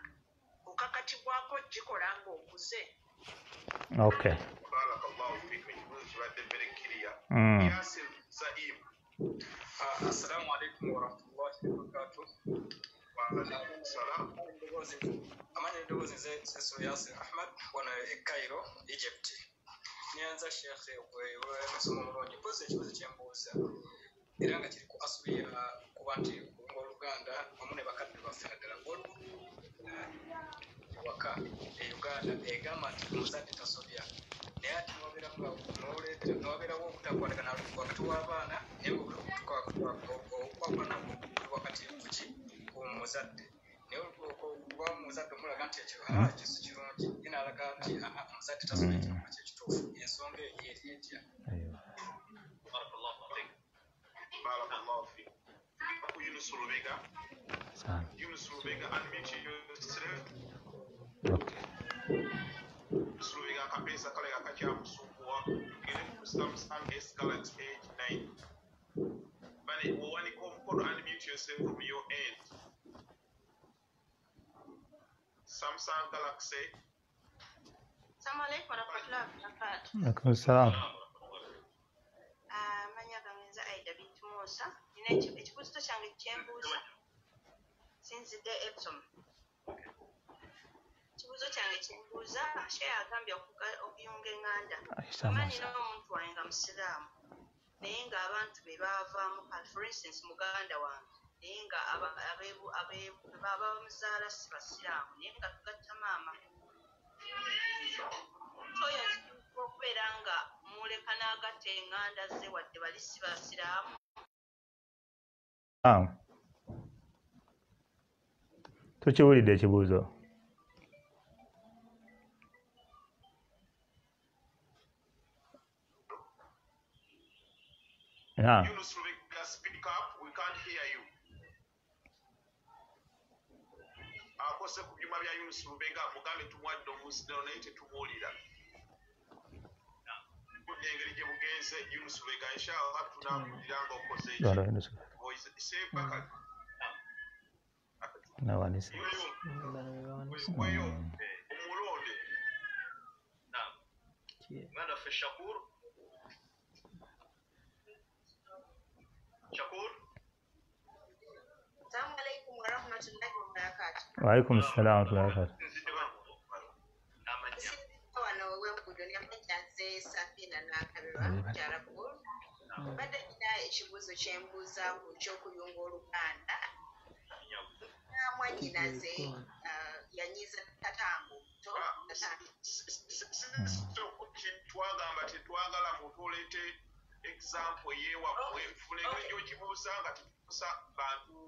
okakatibwako gikola ng'okuze. Okay. Barakallahu fikum, ekibuuzo kibadde very clear. Yasir Zaim. Assalamu alaikum warahmatullahi wabarakatuh. Wa alaikum salam. Amanya eddoboozi nze Sesro Yasir Ahmad wano e Cairo, Egypt. Nyanza Sheikh olw'omusomo omulungi. Mpozi ekibuuzo kye mbuuza era nga kiri ku asuli ya kuba nti oluganda wamu ne bakadde baffe naddala waka e Uganda egamba nti omuzadde tasobya, naye ate newabeerawo obutakwatagana wakati w'abaana, naye okwawukana wakati kuki ku muzadde, naye okuba omuzadde omulaga nti ekyo ekyo si kirungi, ye n'alaga nti omuzadde tasobya, ekyo kye kituufu. Ensonga eyo eri etya? Barakallahu fik. Barakallahu fik. Ku Yunus Lubega. Yunus Lubega, unmute yourself. Okay. Yunus Lubega akapeesa kale akakyamusumbuwa. Tugende ku Samsung S Galaxy A9. Bane owanika omukono, unmute yourself from your end. Samsung Galaxy. Assalamu alaikum warahmatullahi wabarakatuh. Alaikum salam. Amanya gange nze Aida Bintu Musa. Nina ekibuuzo kyange kyembuuza. Sinzidde Epsom. Ekibuuzo kyange kyembuuza, Sheikh agambye okuyunga eŋŋanda. Mba nina omuntu wange nga musiraamu. Naye ng'abantu be baavaamu, for instance muganda wange, naye nga abamuzaala si basiraamu, naye nga tugatta maama. Oyo nzijukira okubeera nga muleka n'agatta eŋŋanda ze wadde bali si basiraamu. Tukiwulidde ekibuuzo. Yunus Lubega, speak up, we can't hear you. Akose ku byuma bya Yunus Lubega, mugambe tumuwadde omuzindaalo naye tetumuwulira. Engeri gye bugenze Yunus Lubega, inshallah tunaawulira ng'okoze omulonde. Muganda waffe Shakur. Shakur. Assalamu alaikum warahmatullahi wabarakatuh. Wa alaikum assalam warahmatullahi wabarakatuh. Wano w'enguudo nze Safina Nakabirwa Kyalakulu. Mbadde nnina ekibuuzo kye mbuuza ku ky'okuyunga oluganda. Mwannyinaze yanyiiza tatange omuto. Twagamba tetwagala muntu oleete example yeewammwe, funa engeri gy'okibuuza nga tetukusa bantu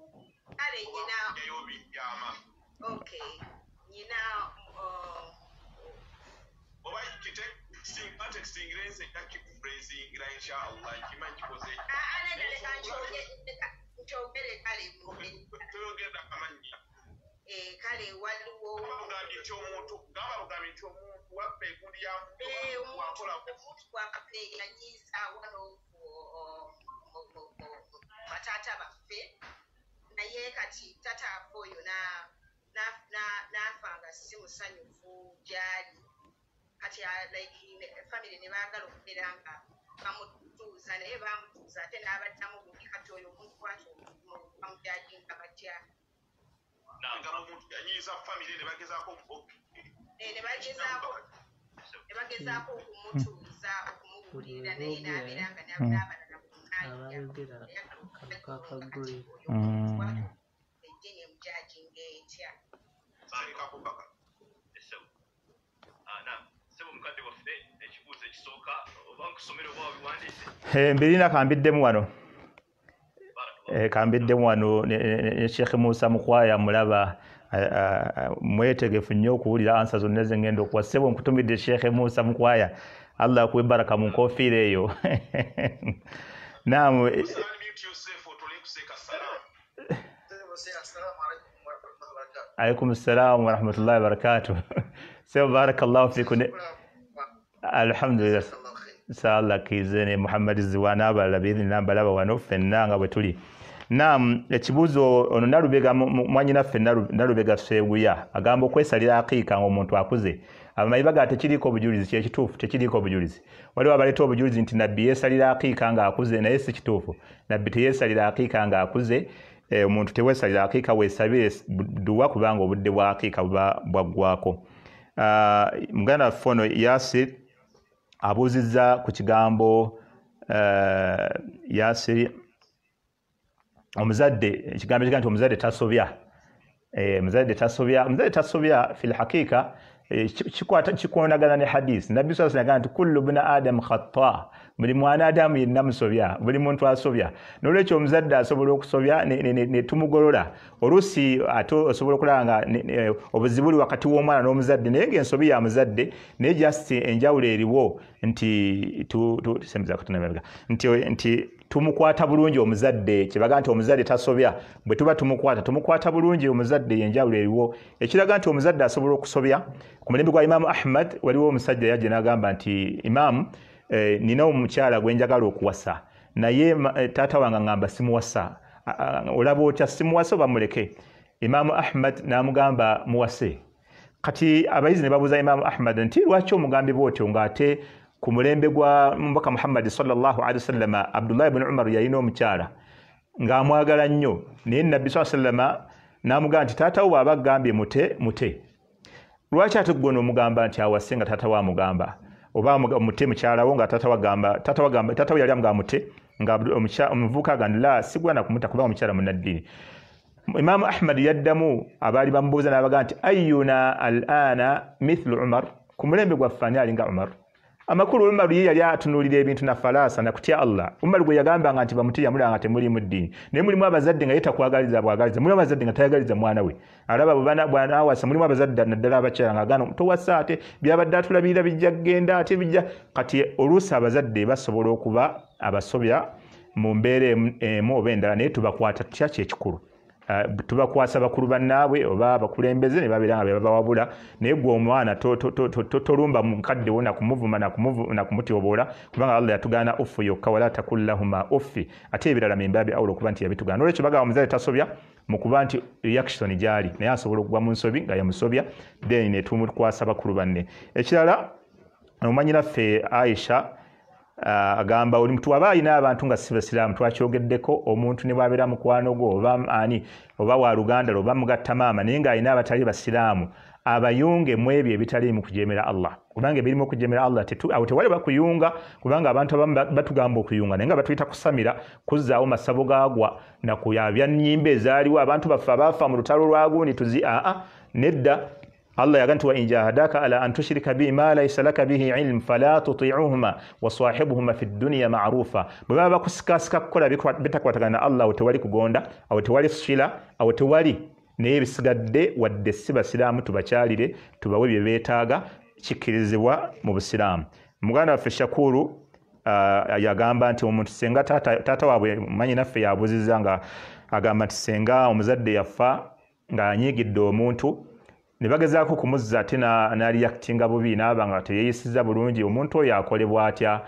obakuggyayo byama. Okay, nyina oba kitekisingira nze njakikuprezingira inshallah, nkimanyi kikoze. Nkyogere kale toyogera amannya. Kale waliwo gamba nti omuntu waffe egundi ya omuntu waffe yanyiiza wano bataata baffe, naye kati taata waffe oyo n'afa nga si musanyufu gy'ali. Kati like family ne baagala okubeera nga bamutuuza, naye bamutuuza ate n'abaddamu bubi. Kati oyo omuntu bwatyo bamujajinga batya? Nga omuntu yanyiiza family ne bagezaako ne bagezaako okumutuuza, okumubuulirira, naye n'abeera nga n'abalala abayogera kano eddiini emujajinga etya? Mukadde waffe ekibuuzo ekisooka oba nkusomera oba wabiwandiise? Mbirina kambiddemu wano. Kambiddemu wano ne Sheikh Musa Mukwaya mulaba mwetegefu nnyo okuwulira ansa zonna ze ngenda okuwa. Ssebo nkutumidde Sheikh Musa Mukwaya, Allah akuwe baraka mu nkofiira eyo. Naam. Alaikum assalam wa rahmatullahi wa barakatuh. Ssebo barakallahu fikum. Alhamdulillah. Sala kizene Muhammad Ziwana abalala biidhinillah mbalaba wano ffenna nga bwe tuli. Naam, ekibuuzo ono Nalubega mwannyinaffe Nalubega Sseguya agamba okwesalira akiika ng'omuntu akuze. Abamanyi bagamba tekiriiko obujulizi, kye kituufu tekiriiko obujulizi. Waliwo abaleeta obujulizi nti Nabbi yeesalira akiika ng'akuze, naye si kituufu. Nabbi teyeesalira akiika ng'akuze. Omuntu teweesalira akiika, weesabire dduwa kubanga obudde bwa akiika buba bwaggwako. Muganda waffe ono Yasir abuuzizza ku kigambo Yasir omuzadde, ekigambo ekiga nti omuzadde tasobya. Omuzadde tasobya, omuzadde tasobya fil hakika kikondagana ne hadith. Nabbi sallallahu alayhi wasallam nti kullu bna adam khata, buli mwana Adamu yenna musobya, buli muntu asobya. N'olwekyo omuzadde asobola okusobya ne tumugolola. Oluusi ate osobola okulaba nga obuzibu buli wakati w'omwana n'omuzadde, naye ng'ensobi ya muzadde, naye just enjawulo eriwo nti nti tumukwata bulungi omuzadde. Kyebaga nti omuzadde tasobya, bwe tuba tumukwata bulungi omuzadde, yenjawulo eriwo. Ekiraga nti omuzadde asobola okusobya. Ku mulembe gwa Imaamu Ahmad waliwo omusajja yajja n'agamba nti Imaamu, nina omukyala gwe njagala okuwasa, naye taata wange ngamba simuwasa, olaba otya, simuwasa oba muleke? Imaamu Ahmad n'amugamba muwase. Kati abayizi ne babuuza Imaamu Ahmad nti lwaki omugambi bw'otyo ng'ate ku mulembe gwa Mubaka Muhammad sallallahu alaihi wasallam Abdullah ibn Umar yalina omukyala ng'amwagala nnyo, naye Nabbi sallallahu alaihi wasallam n'amugamba nti taata wo bw'aba agambye mute, mute. Lwaki ate ggwe n'omugamba nti awase nga taata we amugamba? Oba mute mukyala wo nga taata we yali amugamba mute, nga omuvubuka agamba la sigwana kumuta kubanga omukyala munnaddiini. Imaamu Ahmad yaddamu abaali bamubuuza n'abagamba nti ayyuna al-ana mithlu Umar, ku mulembe gwaffe ani alinga Umar? Amakulu Umar ye yali atunuulira ebintu na falaasa na kutya Allah. Umar gwe yagambanga nti bamutye yamulanga temulimu ddiini, naye mulimu abazadde nga ye takwagaliza bwagaliza, mulimu abazadde nga tayagaliza mwana we, alaba bw'anaawasa, mulimu abazadde naddala abakyala nga agaana towasa ate byabadde atulabirira bijja kugenda ate bijja. Kati oluusi abazadde basobola okuba abasobya mu mbeera emu oba endala, naye tubakwata tutya kyekikulu. Tubakwasa bakulu bannaabwe oba abakulembeze ne babeera nga bebabawabula, naye gwe omwana tolumba mukadde wo nakumuvuma nakumutyoboola, kubanga Allah yatugaana uffu yokka, wala takul lahuma uffi, ate ebirala mimbabi awula okuba nti yabitugaana. Nolwekyo bagamba omuzadde tasobya mu kuba nti reaction gyali, naye asobola okugwa mu nsobi nga yamusobya, then ne tumukwasa bakulu banne. Ekirala omanyiraffe Aisha agamba oli muntu aba alina abantu nga si basiraamu, twakyogeddeko, omuntu ne bw'abeera mukwano gwo oba ani oba wa luganda oba mugatta maama, naye ng'alina abatali basiraamu, abayunge mu ebyo ebitaliimu kujeemera Allah, kubanga ebirimu okujeemera Allah awo tewali bakuyunga, kubanga abantu abamu batugamba okuyunga naye nga batuyita kusamira, kuzzaawo masabo gaagwa nakuyabya nnyimba ezaaliwo, abantu baffe abaafa mu lutalo lwa gundi tuzi aa nedda. Allah yagamba nti wa in jahadaka ala an tushrika bi ma laysa laka bihi ilm fala tuti'uhuma wa sahibuhuma fi dunya ma'rufa. Bwe baba bakusikasika kukola bitakwatagana na Allah, awo tewali kugonda, awo tewali sila, awo tewali, naye ebisigadde wadde si basiraamu tubakyalire tubawe bye beetaaga, kikkirizibwa mu busiraamu. Muganda waffe Shakuru yagamba nti omuntu senga taata waabwe manyi naffe yabuuzizza nga agamba nti senga omuzadde yafa ng'anyiigidde omuntu, ne bagezaako okumuzza ate n'aliyakitinga bubi n'aba nga teyeeyisizza bulungi, omuntu oyo akolebwa atya?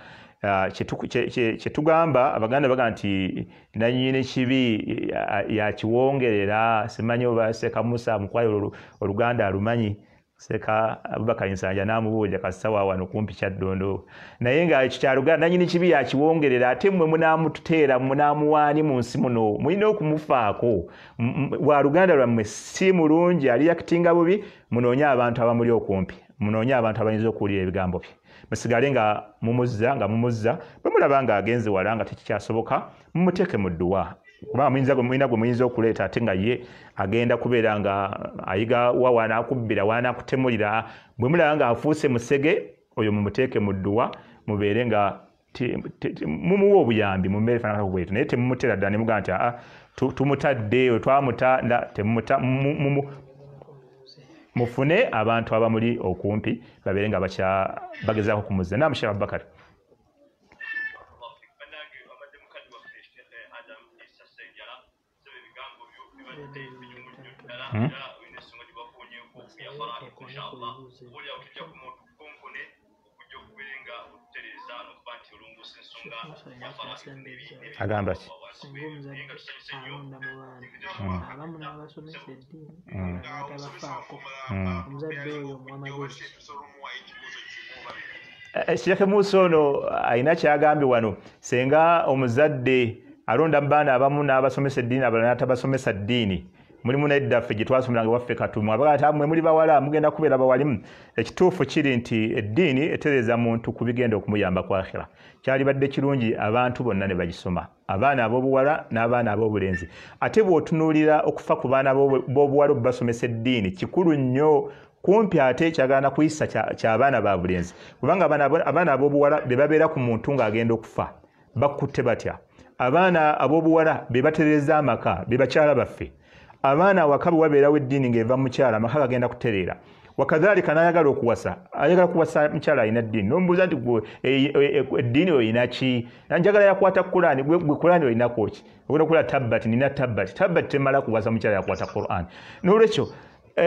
Kyetugamba Abaganda bagamba nti nannyini kibi yakiwongerera. Simanyi oba Seka Musa mukwayo Oluganda alumanyi, Seka Abubakar Nsanja n'amubuuja kasita wano kumpi Kyaddondo, naye nga ekyo kya Luganda, nannyini kibi yakiwongerera, ate mmwe munaamututeera munaamuwaani mu nsi muno, mulina okumufaako. Wa Luganda lwammwe si mulungi, aliyakitinga bubi, munoonye abantu abamuli okumpi, munoonye abantu abayinza okuwulira ebigambo bye, musigale nga mumuzza bwe mulaba nga agenze wala nga tekikyasoboka, mumuteeke mu dduwa, kubanga mulina gwe muyinza okuleeta ate nga ye agenda kubeera nga ayiga wa wanaakubbira wanaakutemulira. Bwe mulaba nga afuuse musege, oyo mumuteeke mu dduwa, mubeere nga mumuwa obuyambi mu mbeera efaananako bwetyo, naye temumutera ddala ne mugamba nti aa tumutadde twamuta, temumuta, mufune abantu abamuli okumpi babeere nga bagezaako kumuzza. Naamu Sheikh Abubakar. Agamba ki? Singa omuzadde alonda mu baana abamu n'abasomesa eddiini n'atabafaako, omuzadde oyo omuwa magezi? Sheikh Musa ono alina kyagambye wano, senga omuzadde alonda mu baana abamu n'abasomesa eddiini abalala n'atabasomesa ddiini, mulimu nedda ffe gye twasomeranga waffe Katumu, abaga nti mmwe muli bawala mugenda kubeera bawalimu. Ekituufu kiri nti eddiini etereeza muntu ku bigenda okumuyamba ku akhira. Kyalibadde kirungi abantu bonna ne bagisoma, abaana ab'obuwala n'abaana ab'obulenzi. Ate bw'otunuulira okufa ku baana b'obuwala okubasomesa eddiini kikulu nnyo, kumpi ate kyagala kuyisa ky'abaana ba bulenzi, kubanga abaana ab'obuwala be babeera ku muntu ng'agenda okufa bakutte batya. Abaana ab'obuwala be batereeza amaka, be bakyala baffe. Abaana awaka bwe wabeerawo eddiini ng'eva mu mukyala, amaka gagenda kutereera. Wakadhalika n'ayagala okuwasa, ayagala kuwasa mukyala alina ddiini, n'omubuuza nti gwe eddiini olina ki? Njagala yakwata Kulaani, gwe Kulaani olinako ki? Ogenda okulaba tabbati, nina tabbati, tabbati temala kuwasa mukyala yakwata Kuraani. Noolwekyo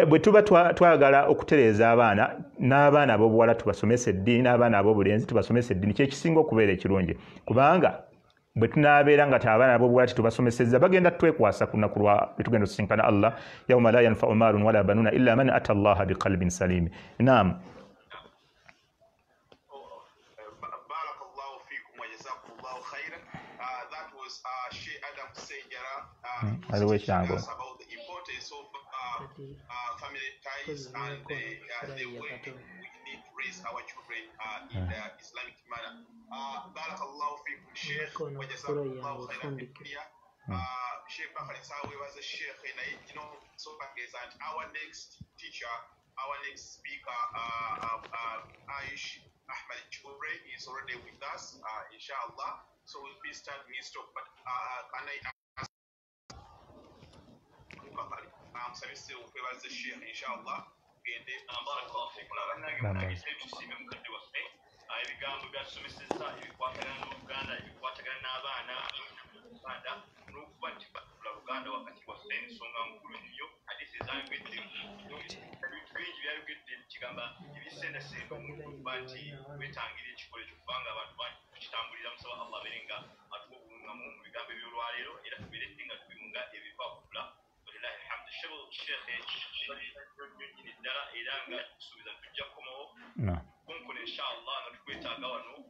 bwe tuba twagala okutereeza abaana, n'abaana ab'obuwala tubasomesa eddiini, n'abaana ab'obulenzi tubasomesa eddiini, kyekisinga okubeera ekirungi, kubanga bwe tunaabeera nga abaana ab'obuwala titubasomesezza bagenda twekwasa ku lunaku lwa lwe tugenda okusisinkana Allah, yauma la yanfau maalun wala banuna illa man ata Allaha biqalbin salim. Naam. Barakallahu fikum wa jazakumullahu khairan. That was Sheikh Adam Ssenjala Aliwo ekyangu. about the importance of family ties and the way we need to raise our children in the Islamic manner. Barakallahu fikum Sheikh Ono wa Thuraya jazakumullahu khairan ofundike. dunya. Sheikh Bakari Sawe was a Sheikh naye kino sobageeza nti our next teacher, our next speaker, Aish Ahmed Chure is already with us, inshallah. So we'll be starting his talk, but can I ask Bakari, musabise okwebaza Sheikh, inshallah, tugende. Barakallahu fikum bannange, munagise tusiime mukadde waffe. Ebigambo byatusomesezza ebikwatagana n'Oluganda, ebikwatagana n'abaana n'Oluganda, n'okuba nti batula Luganda wakati waffe ensonga nkulu nnyo. Hadisi ezayogedde ebintu bingi byayogedde kigamba ebisendasenda omuntu okuba nti wetangira ekikolo ekyo, kubanga abantu bangi tukitambulira. Musaba Allah abeere nga atuwa obulungamu mu bigambo ebyolwaleero, era tubeere nga tubimunga ebipapula. Walillahi alhamdu. Shebo Sheekhe, nnyo nnyini ddala, era nga tusuubiza tujja kukomawo kunkola inshallah nga tukwetaaga wano mu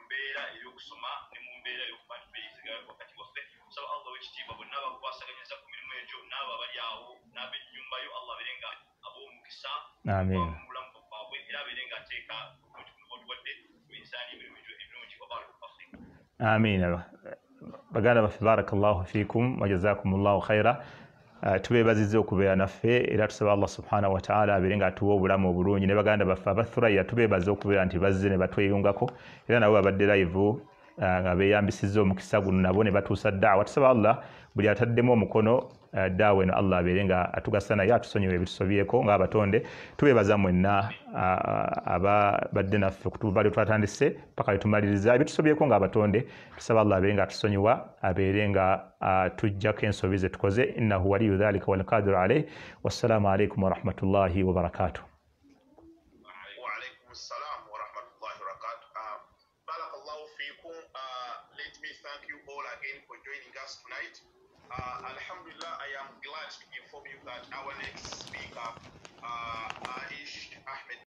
mbeera ey'okusoma ne mu mbeera ey'okuba nti tweyiziga wakati waffe. Tusaba Allah ow'ekitiibwa bonna abakwasaganyizza ku mirimu egyo n'abo abali awo n'ab'ennyumba yo, Allah abeere nga abawa omukisa Amin. mu bulamu bwabwe, era abeere nga ateeka obulungi buno bw'otuwadde mu mizaani emirimu egyo emirungi. Wabarakallahu fikum. Amin. Baganda baffe, barakallahu fikum wa jazakumullahu khaira. Tubeebazizza okubeera naffe, era tusaba Allah subhanahu wa ta'ala abeere nga atuwa obulamu obulungi. Ne baganda baffe abathuraya tubeebaza okubeera nti bazze ne batweyungako, era nabo babadde live nga beeyambisizza omukisa guno nabo ne batuusa daawa. Tusaba Allah buli ataddemu omukono daawa eno, Allah abeere nga atugasa naye atusonyiwe ebitusobyeko ng'abatonde. Tubeebaza mwenna ababadde naffe okutuva lwe twatandise paka lwe tumaliriza. Ebitusobyeko ng'abatonde tusaba Allah abeere nga atusonyiwa, abeere nga tujjako ensobi ze tukoze. Innahu waliyu dhalika walqadiru alayh. Wassalaamu alaikum warahmatullahi wabarakatuh. Wa alaikum salam wa rahmatullahi wa barakatuh. Barakallahu fikum. Let me thank you all again for joining us tonight. Alhamdulillah, I am glad to inform you that our next speaker, Aish Ahmed